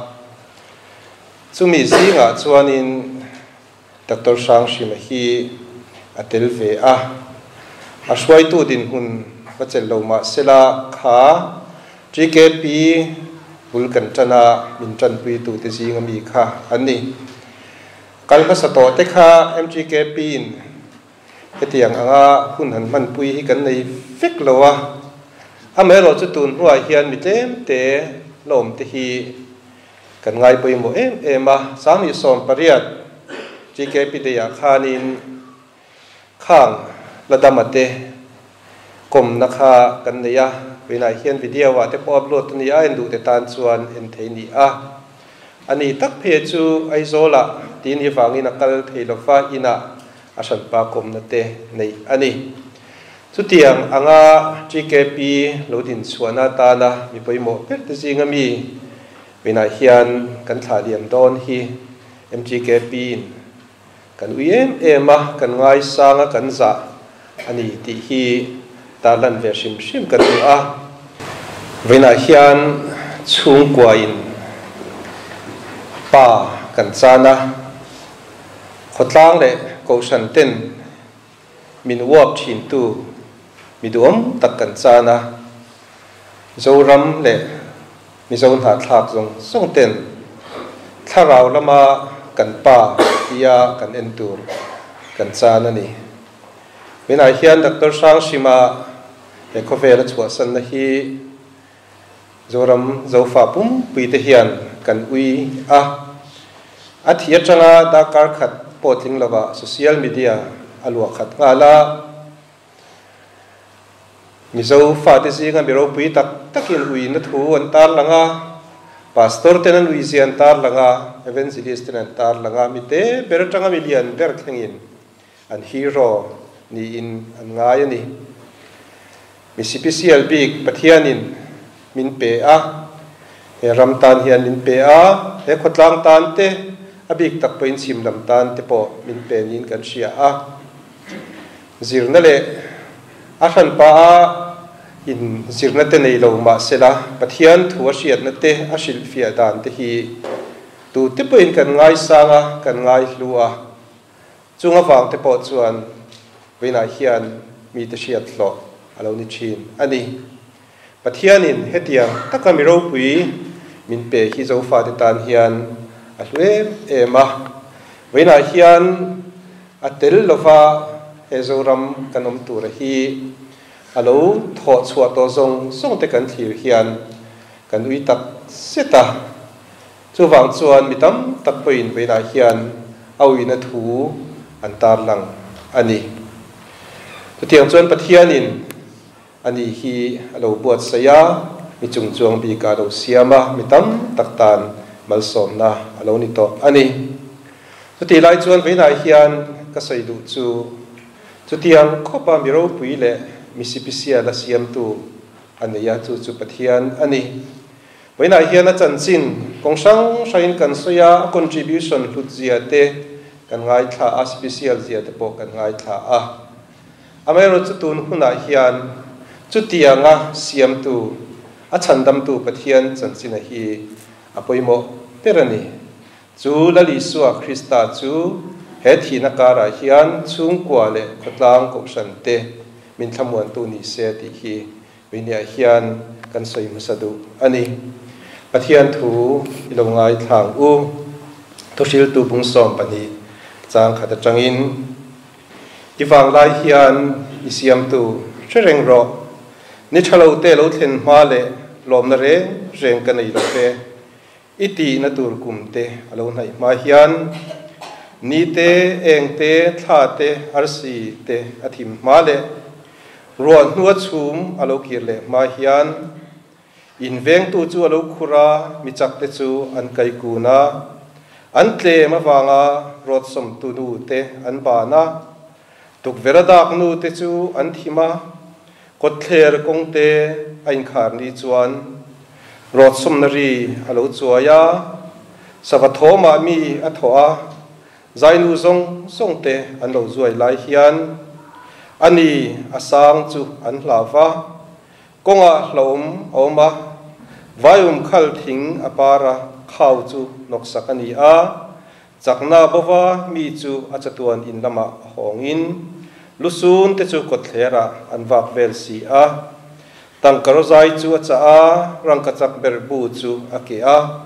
E: Chumi zingah chuanin Doctor Hranghrima hi a tel ve a. A hruaitu dinhmun va chelh lo mah sela kha TKP bul kan tan a, min tanpuitu te zinga mi kha an ni. Kal hmasa tawh te kha MTKP in Hetiang anga hun han hmanpui hi kan nei vek lo a, amaherawh chu tun hnuah hian mi tlemte lawmte hi kan ngai pawimawh em em a. 2018 GKP Day-ah khanin khang la dama te kawmna kha kan nei a, vawiinah hian video-ah te pawh upload a ni a, en duhte tan chuan en thei ni a. A ni tak phei chu Aizawlah tin i vangin a kal thei lova, inah a hranpa kawmna te neih a ni. Chutiang anga TKP lo din chhuahna atana mi pawimawh ber te zinga mi vawiinah hian kan thlah liam dawn hi MTKP in kan ui em em a, kan ngaisang a, kan zah a ni tih hi tarlan ve hrim hrim ka duh a. Vawiinah hian chhungkuain pa kan chan a. Khawtlang leh Kohhran ten min uap thintu mi duhawm tak kan chan a, Zoram leh Mizo hnahthlak zawng zawng ten thlarau lama kan pa tia kan en tur kan chan a ni. Tunah hian Doctor Hranghrima he khawvela chhuahsanna hi Zoram Zofa pumpui te hian kan ui a, a thi atanga darkar khat pawh tling lovah social media a luah khat nghal a. Mizo fate zinga mi ropui tak takin uina thu an tarlang a, Pastor ten an uizia an tarlang a, Evangelist ten an tarlang a, mi te ber atanga mi lian ber thlengin an hero niin an ngai a ni. Mi sipisial bik Pathianin min pe a, he ram tan hian min pe a, he khawtlang tan te, a bik tak pawhin chhim lam tan te pawh min pe niin kan hria a. Zirna leh a hranpa a in zirna te nei lo mahsela Pathian thu a hriatna te a hrilhfiah dan te hi tute pawhin kan ngaisang a, kan ngaihlu a. Chung avang te pawh chuan vawiinah hian mite hriat hlawh a lo ni thin a ni. Pathianin hetiang taka mi ropui min pe hi Zofate tan hian a hlu em em a. Vawiinah hian a tel lova he Zoram kan awm tura hi a lo thawh chhuah tawh zawng zawng te kan thlir hian kan ui tak zet a. Chuvang chuan mi tam tak pawhin vawiinah hian a uina thu an tarlang a ni. Chutiang chuan Pathianin a ni hi a lo buatsaih a, mi chungchuang bikah a lo siam a, mi tam tak tan malsawmna a lo ni tawh a ni. Chutih lai chuan vawiinah hian ka sawi duh chu, chutiang khawpa mi ropui leh mi sipisial a siamtu a nei a, chu chu Pathian a ni. Vawiinah hian a chanchin kawng hrang hrangin kan sawi a, a contribution hlut zia te kan ngaithla a, special zia te pawh kan ngaithla a. Amaherawhchu chu tun hunah hian chutianga siamtu, a chhandamtu Pathian chanchina hi a pawimawh ber a ni. Chu Lal Isua Krista chu he thihna karah hian chhungkua leh khawtlang kohhran te min thlamuantu ni se tih hi Veinia hian kan sawi hmasa duh a ni. Pathian thu i lo ngaithlang u. Thuhriltu bung 12 chang khat atangin, I vanglai hian i siamtu hre reng rawh. Ni tha lo te lo thlen hma leh lawmna reng reng ka nei lo ve. I tihna tur kum te a lo hnaih hma hian ni te, eng te, thla te, arsi te a thim hma leh ruah hnua chhum a lo kir leh hma hian in vengtu chu a lo khur a, mi chak te chu an kai kun a, an tlem avanga rawtsawmtu nu te an ban a, tukverh a dak nu te chu an thim a. Kawtthler kawngte a inkhar ni chuan rawt sawmna ri a lo chuai a, sava thawmah mi a thawh a, zainu zawng zawng te an lo zuai lai hian a ni a sang chu an hlau va, kawngah hlauhawm a awm a, vaium khal thing a par a, khau chu hnawksak a ni a, Chakna bova mi chu a chatuan in lamah a hawngin lusun te chu kawtthlerah an vak vel si a. Tangka rawzai chu a chah a, rangkachak ber bu chu a keh a,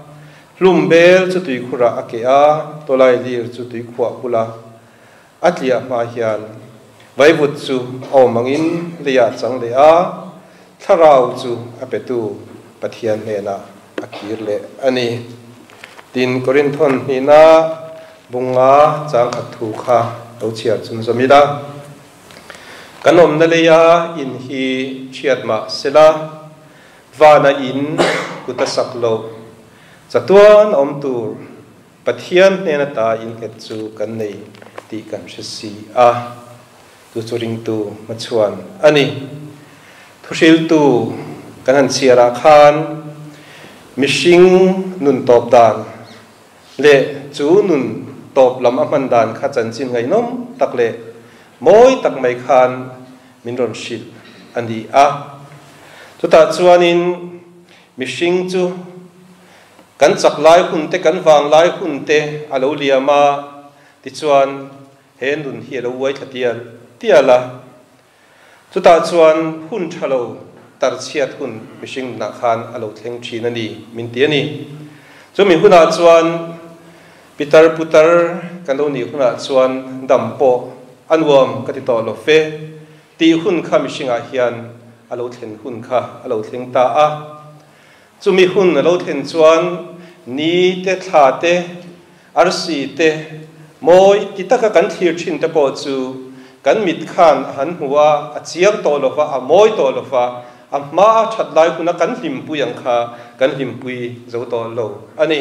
E: hlum bel chu tuikhurah a keh a, tawlai lir chu tuikhuah bula a tliah hma hian vaivut chu a awm angin leiah chang leh a, thlarau chu a petu Pathian hnenah a kir leh a ni. Tin, Korinthon hnihna bunga chang khat thu kha lo chhiar chun zawm ila, Kan awmna leia in hi chhiat mah sela, vana in kut a sak loh, chatuan awm tur Pathian hnen ata innghet chu kan nei tih kan hre si a, chu chu ringtu hmachhuan a ni. Thuhriltu kan han chhiarah khan mihring nun tawp dan leh chu nun tawp lam a hman dan kha chanchin ngaihnawm tak leh mawi tak mai khan min rawn hrilh a ni a. Chutah chuanin mihring chu Kan chak lai hun te, kan vang lai hun te a lo liam a, tichuan he nun hi a lo uai thla tial tial a. Chutah chuan hun tha lo tarchhiat hun mihring nunah khan a lo thleng thin a ni, min ti a ni. Chumi hunah chuan pitar putar kan lo nih hunah chuan dam pawh a nuam ka ti tawh lo fe tih hun kha mihringah hian a lo thlen hun kha a lo thleng ta a. Chumi hun a lo thlen chuan ni te, thla te, arsi te, mawi ti taka kan thlir thin te pawh chu kan mit khan a han hmu a, a chiang tawh lo va, a mawi tawh lo va, a hma a that lai huna kan hlimpui ang kha kan hlimpui zo tawh lo a ni.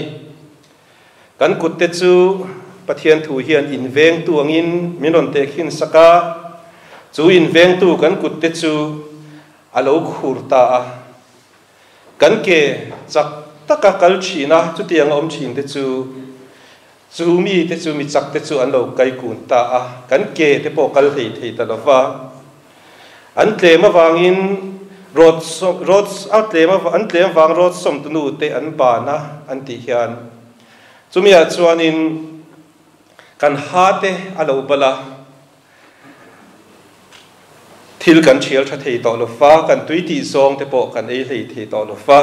E: Kan kut te chu Pathian thu hian invengtu angin min rawn tehkhin sak a, chu invengtu kan kut te chu a lo khur ta a. Kan ke chak taka kal thin a, chutiang a awm thin te chu, chu mi te chu mi chak te chu an lo kai kun ta a, kan ke te pawh kal hlei thei ta lo va. An tlem avangin rawt rawt a tlem an tlem vang rawt sawmtunu te an ban a an tih hian chumiah chuanin kan ha te a lo bal a. Thil kan thial tha thei tawh lo fa, kan tui tih zawng te pawh kan ei hlei thei tawh lo fa.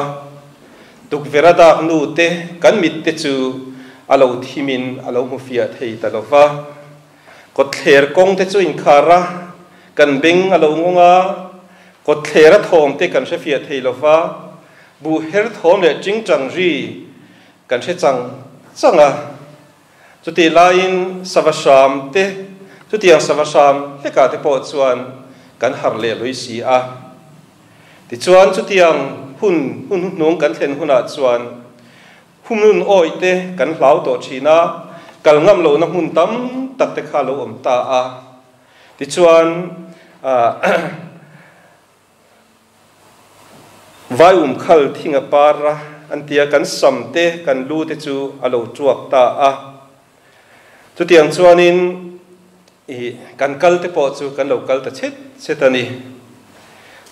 E: Tukverh a dak nu te, kan mit te chu a lo thim in a lo hmu fiah thei ta lo va. Kawtthler kawng te chu inkhar a, kan beng a lo ngawng a, kawtthler a thawm te kan hre fiah thei lo va, buh her thawm leh tingtang ri kan hre chang chang a. Chutih laiin sava hram te, chutiang sava hram hlekah te pawh chuan kan harh leh lui si a. Tichuan chutiang hun hun hnung kan thlen hunah chuan humnun awih te kan hlau tawh thin a, kal ngam lohna hmun tam tak te kha lo awm ta a. Tichuan Vai um khal thing a par a, an ti a, kan sam te, kan lu te chu a lo tuak ta a. Chutiang chuanin i kan kal te pawh chu kan lo kal ta chhet chhet a ni.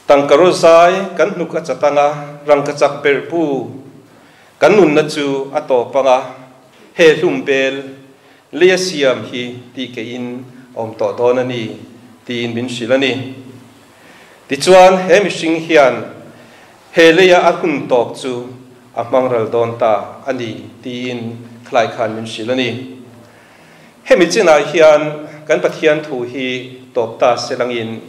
E: Tangka ro zai kan hnuk a chat ang a, rangka chak ber bu kan nunna chu a tawp ang a, he hlum bel lei a siam hi tih keiin a awm tawh dawn a ni tiin min hrilh a ni. Tichuan, he mihring hian he leia a hun tawp chu a hmang ral dawn ta a ni tiin khalai khan min hrilh a ni. Hemi chinah hian kan Pathian thu hi tawp ta se langin,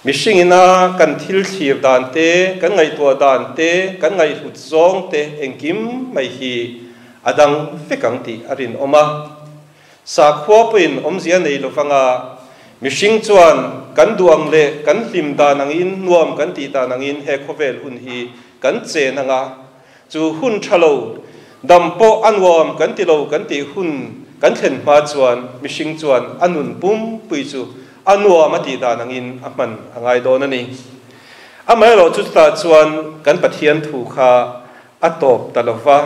E: mihring ina kan thil thlir dan te, kan ngaihtuah dan te, kan ngaihhlut zawng te engkim mai hi a dang vek ang tih a rinawm a. Sakhua pawhin awmzia nei lo vanga mihring chuan kan duh ang leh kan hlim dan angin, nuam kan tih dan angin he khawvel hun hi kan chen anga, chu hun tha lo, dam pawh a nuam kan ti lo kan tih hun kan thlen hma chuan mihring chuan a nun pumpui chu a nuam a tih dan angin a hman a ngai dawn a ni. Amaherawhchu chutah chuan kan Pathian thu kha a tawp ta lo va.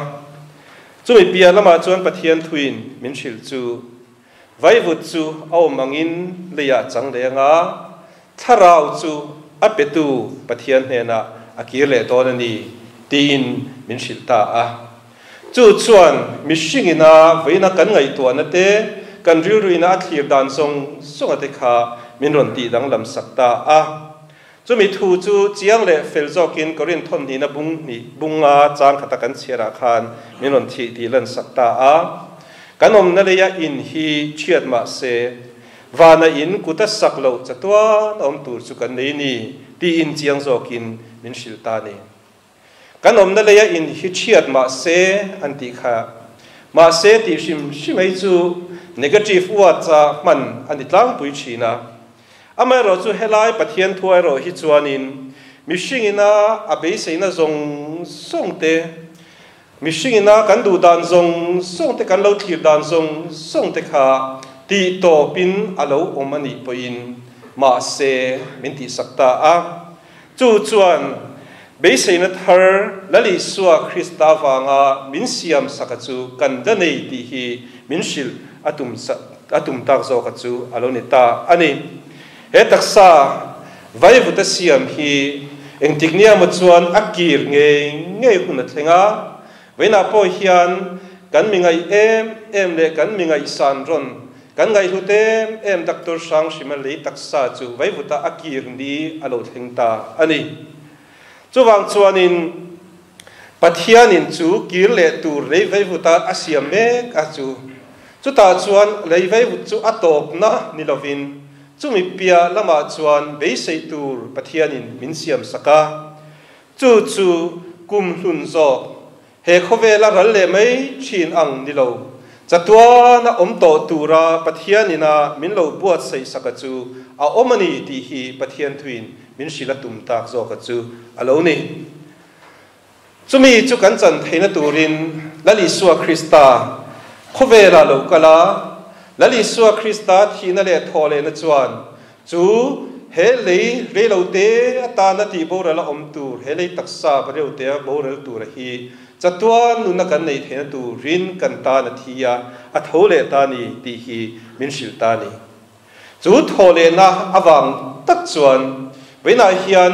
E: Chumi piah lamah chuan Pathian thuin min hrilh chu, Vaivut chu a awm angin leiah chang leh anga, thlarau chu a petu Pathian hnenah a kir leh dawn a ni, tiin min hrilh ta a. Chu chuan mihringina veina kan ngaihtuahna te, kan rilruina a thlir dan zawng zawnga te kha min rawn tih danglam sak ta a. Chumi thu chu chiang leh fel zawkin Korinth thawnhnihna bung hnih bunga chang khata kan chhiarah khan min rawn thih tih lan sak ta a. Kan awmna leia in hi chhiat mah se, vana in kuta sak loh chatuan a awm tur chu kan nei ni tiin chiang zawkin min hrilh ta a ni. Kan awmna leia in hi chhiat mah se an tih kha. Mahse tih hrim hrim hei chu negative words a hman a ni tlangpui thin a. Amaherawhchu helai Pathian thu erawh hi chuanin mihringina a beiseina zawng zawng te, mihringina kan duh dan zawng zawng te, kan lo thlir dan zawng zawng te kha tih tawpin a lo awm a nih pawhin mahse min tihsak ta a. Chu chuan beiseina thar Lal Isua Krista vanga min siam saka chu kan la nei tih hi min hrilh a tum a tum tak zawka chu a lo ni ta a ni. He taksa vaivuta siam hi engtik nia maw chuan a kir ngei ngei hun a thleng a, vawiinah pawh hian kan mi ngaih em em leh kan mi ngaihsan rawn Kan ngaihhlut em em Doctor Hranghrima lei taksa chu vaivuta a kir ni a lo thleng ta a ni. Chuvang chuanin Pathianin chu kir leh tur lei vaivuta a siam mek a chu. Chutah chuan lei vaivut chu a tawpna ni lovin chumi piah lamah chuan beisei tur Pathianin min siam sak a. Chu chu kum hlun zawk He khawvela ral leh mai thin ang ni lo, chatuana awm tawh tura Pathianin a min lo buatsaih saka chu a awm a ni tih hi Pathian thuin min hrilh a tum tak zawka chu a lo ni. Chumi chu kan chan theihna turin Lal Isua Krista khawvela lo kal a, Lal Isua Krista thihna leh thawhlehna chuan Chu he lei reilote atana tih boral a awm tur, he lei taksa va reutea boral tura hi chatuan nuna kan neih theihna turin kan tan a thi a, a tho leh ta ni tih hi min hrilh ta ni. Chu thaw lehna avang tak chuan vawiinah hian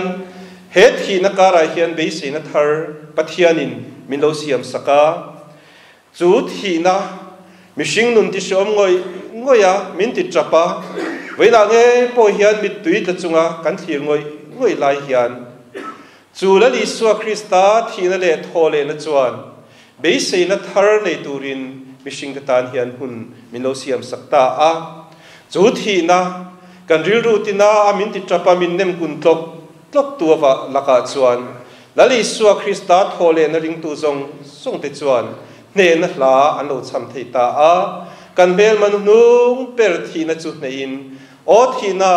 E: he thihna karah hian beiseina thar Pathianin min lo siam sak a, Chu thihna mihring nun ti hreawm ngawih ngawih a, min ti tap a, vawiinah nge pawh hian mittui tla chunga kan thlir ngawih ngawih lai hian chu Lal Isua Krista thihna leh thawhlehna chuan beiseina thar nei turin mihringte tan hian hun min lo siam sak ta a. Chu thihna kan rilru tina a min ti tap a, min nem kun tlawk tlawk tu ava lakah chuan Lal Isua Krista thawhlehna ringtu zawng zawngte chuan hnehna hla an lo chham thei ta a. Kan hmelma hnuhnung ber thihna chu hnehin, Aw thihna,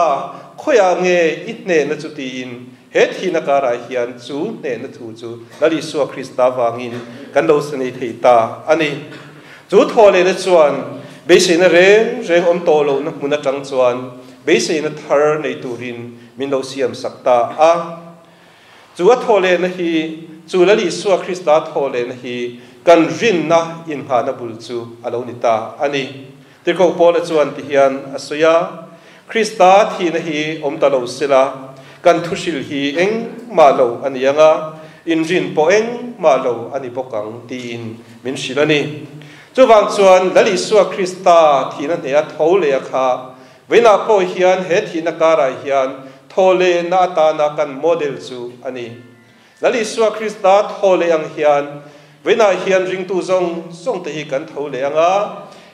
E: khawiah nge i hnehna chu tiin he thihna karah hian chu hnehna thu chu Lal Isua Krista vangin kan lo sa nei thei ta a ni. Chu thawhlehna chuan beiseina reng reng awm tawh lohna hmun atang chuan beiseina thar nei turin min lo siam sak ta a. Chu a thawhlehna hi, chu Lal Isua Krista thawhlehna hi kan rinna inngahna bul chu a lo ni ta a ni. Tirhkoh Paula chuan ti hian a sawi a, Krista thihna hi awm ta lo sela, kan thuhril hi engmah lo a ni ang a, inrin pawh engmah lo a ni bawk ang tiin min hrilh a ni. Chuvang chuan Lal Isua Krista thihna hneha tho leh a kha Vawiinah pawh hian he thihna karah hian thawhlehna atana kan model chu a ni. Lal Isua Krista thawhleh ang hian vawiinah hian ringtu zawng zawng te hi kan tho leh ang a,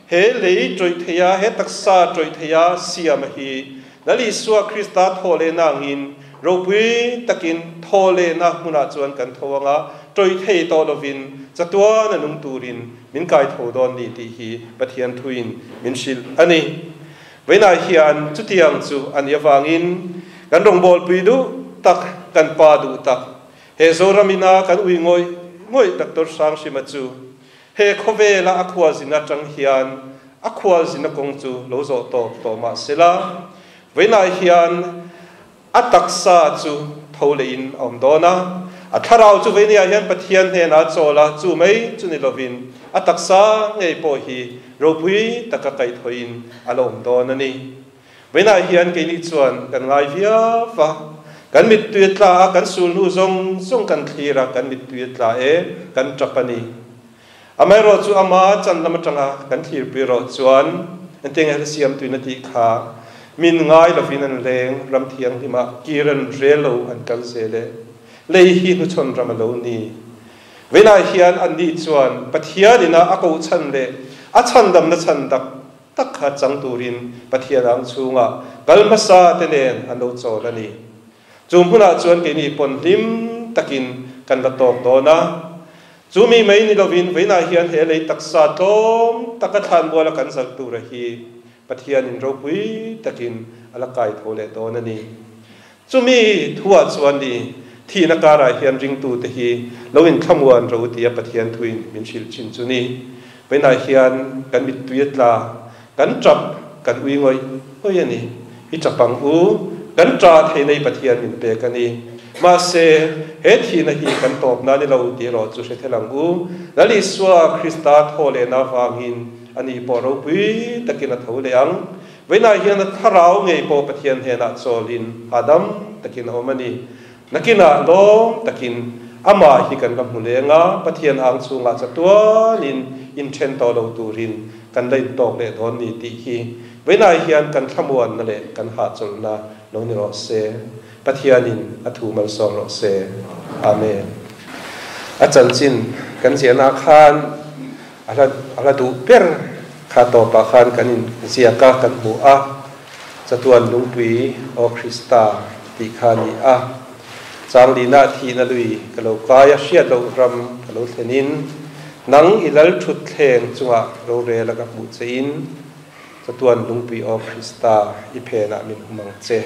E: he lei tawih theia, he taksa tawih theia siama hi Lal Isua Krista thawhlehna angin ropui takin thawhlehna hmunah chuan kan tho ang a, tawih thei tawh lovin chatuan a nung turin Min kai tho dawn ni tih hi Pathian thuin min hrilh a ni. Vawiinah hian chutiang chu a nih avangin kan rawngbawlpui duh tak, kan pa duh tak, he Zoram ina kan ui ngawih ngawih Doctor Hranghrima chu he khawvela a khualzin atang hian a khualzina kawng chu lo zawh tawp tawh mah sela, Vawiinah hian a taksa chu tho lehin a awm dawn a, a thlarau chu vawiiniah hian Pathian hnenah a chawl a, chu mai chu ni lovin a taksa ngei pawh hi ropui taka kaihthawhin a la awm dawn a ni. Vawiinah hian keini chuan kan ngai viau va, kan mittui a tla a, kan sul hnu zawng zawng kan thlir a, kan mittui a tla e, kan tap a ni. Amaherawh chu ama chan lam atanga kan thlirpui erawh chuan engtiang nge siamtuin a tih kha min ngai lovin an leng ram thianghlimah kir an rel lo an kal zel e. Lei hi hnuchhawn ram a lo ni. Veinah hian anni chuan Pathian ina a kohchhan leh a chhandamna chhan dak tak kha chang turin Pathian ang chhungah kal hmasa te nen an lo chawl a ni. Chu hmunah chuan keini pawn hlim takin kan la tawk dawn a. Chu mi mai ni lovin vawiinah hian he lei taksa tlawm taka thlanmuala kan zalh tura hi Pathianin ropui takin a la kai tho leh dawn a ni. Chumi thuah chuan ni thihna karah hian ringtute hi lo inthlamuan ro tia Pathian thuin min hrilh thin chu ni. Vawiinah hian kan mittui a tla, kan tap, kan ui ngawih ngawih a ni. I tap ang u, kan ta thei nei Pathian min pek a ni. Mahse, he thihna hi kan tawpna ni lo tih erawh chu hre thel ang u. Lal Isua Krista thaw lehna avangin a ni pawh ropui takin a tho leh ang. Vawiinah hian a thlarau ngei pawh Pathian hnenah chawlin hahdam takin a awm a ni. Nakinah lawm takin amah hi kan la hmu leng a, Pathian ang chhungah chatuanin inthen tawh lo turin kan la intawk leh dawn ni tih hi vawiinah hian kan thlamuanna leh kan hahchawlhna lo ni rawh se. Pathianin a thu malsawm rawh se. Amen. A chanchin kan ziahna khan a hla a hla duh ber kha tawpah khan kan inziak a, kan hmu a. Chatuan lungpui Aw Krista tih kha a ni a. Changlina thihna lui ka lo kai a, hriat loh ram ka lo thlenin, nang i lal thut thleng chungah rorel a ka hmuh chein, Chatuan lungpui Aw Krista i phenah min hum ang che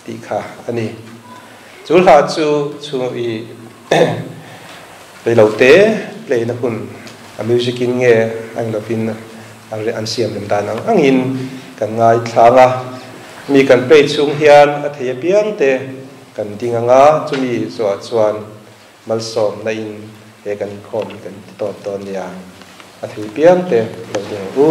E: tih kha a ni. Chu hla chu chhung i reilote play na hun a music in nge a eng lovin an siam rem dan ang angin kan ngaithlang a, mi kan play chhung hian a thei apiang te kan ding ang a, chumi zawhah chuan malsawmna in he kan inkhawm hi kan ti tawp dawn nia, a thei apiang te lo ding ang u.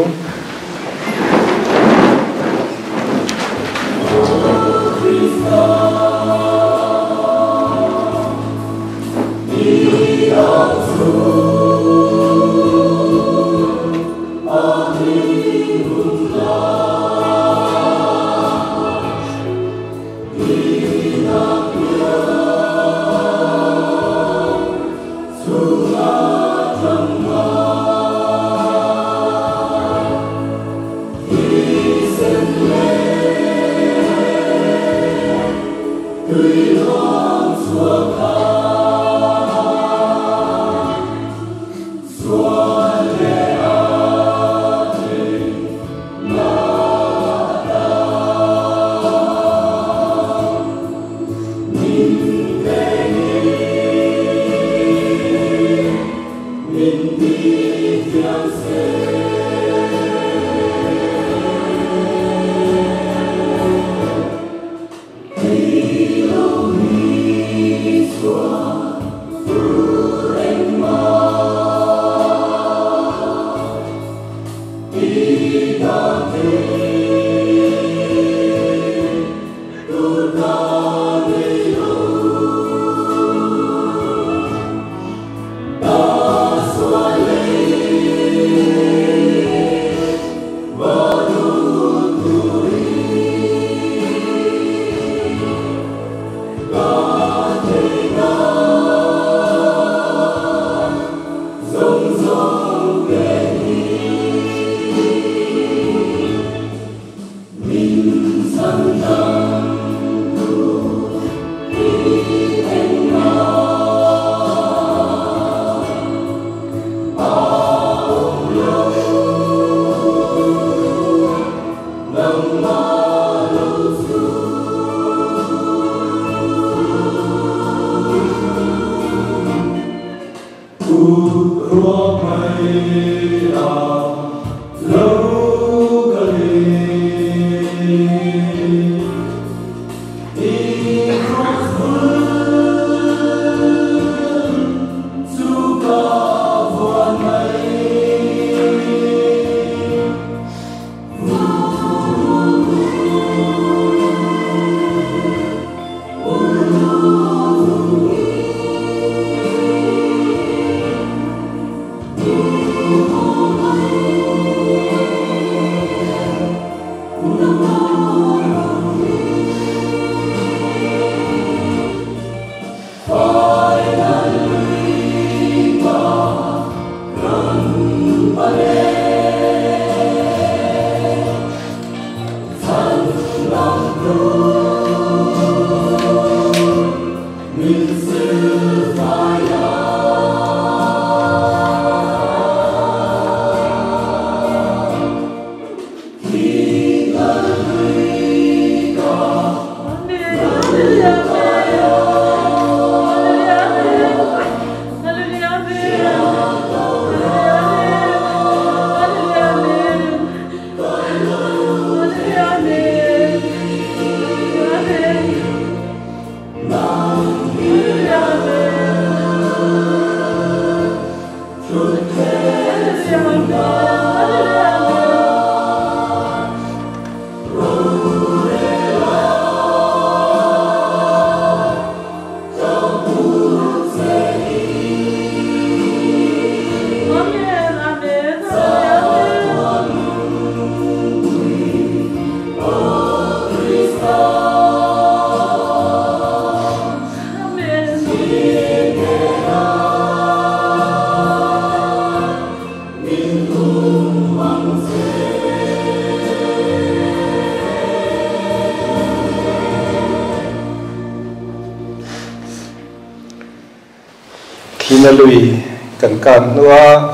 E: Thinalui kan kan nua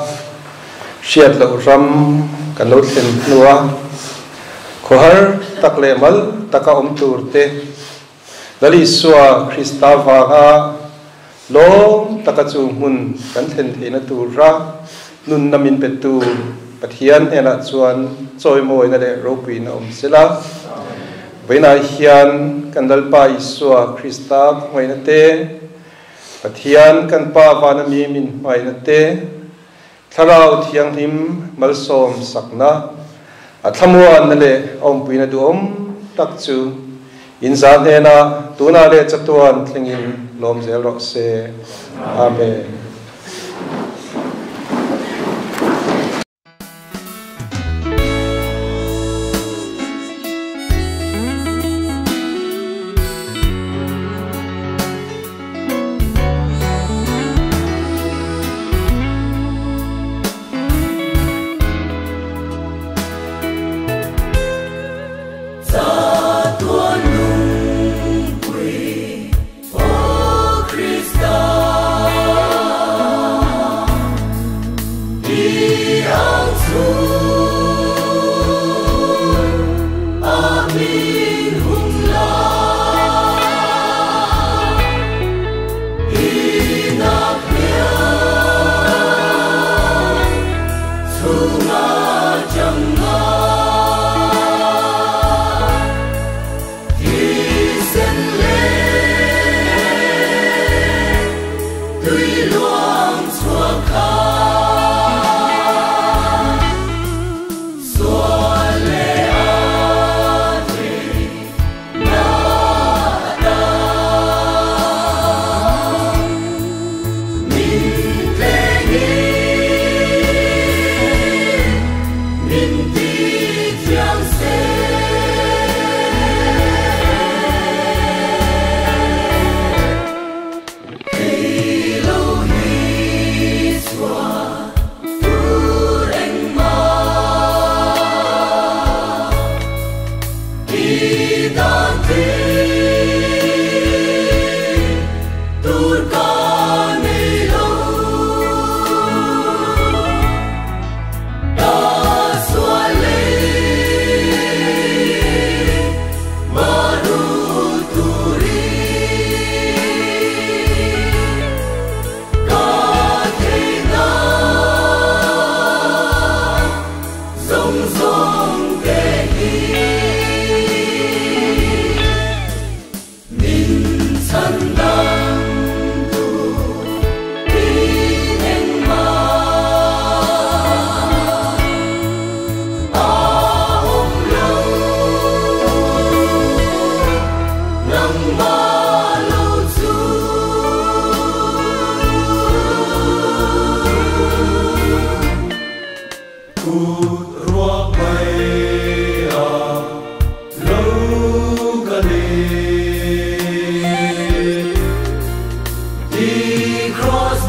E: hriat lo ram kan lo thlen nua khohar takle mal taka om tur te lali suwa Krista wanga lom taka chu hun kan thlen theina tur ra nun namin petu Pathian hena chuan choi moi na le ropui na om sela veina hian kan lalpa Isua Krista khoina te Pathian kan pa wana mi min mai na te tharau thiang him malsom sakna athamuan na le om puina du om tak chu in za hena tuna le chatuan thlengin lom zel ro se. Amen.
F: The cross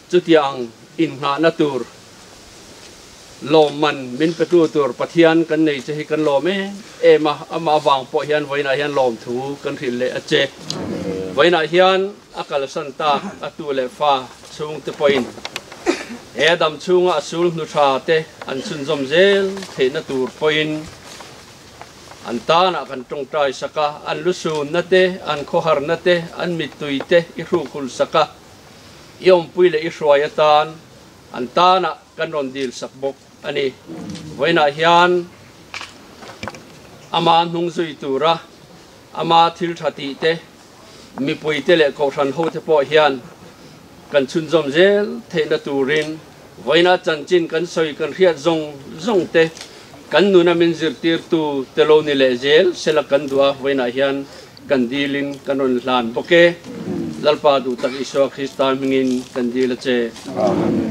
F: Chutiang innghahna tur lawmman min petu tur Pathian kan nei che hi kan lawm em em a, amah avang pawh hian vawiinah hian lawmthu kan hrilh leh a che. Vawiinah hian a kalsan tak a tu leh fa chhungte pawhin he dam chhunga a sul hnu tha te an chhunzawm zel theihna tur pawhin An tanah kan tawngtai sak a, an lusunna te, an khawharna te, an mittui te i hrukhul sak a, i awmpui leh i hruai atan an tanah kan rawn dil sak bawk a ni. Vawiinah hian ama hnung zui tura ama thil tha tih te, mipuite leh kohhran hote pawh hian kan chhunzawm zel theihna turin vawiinah chanchin kan sawi kan hriat zawng zawng te kan nuna min zirtirtu te lo ni leh zel sela kan duh a, vawiinah hian kan dilin kan rawn hlan bawk e. Lalpa duh tak Isua Krista hmingin kan dil a che. Amen.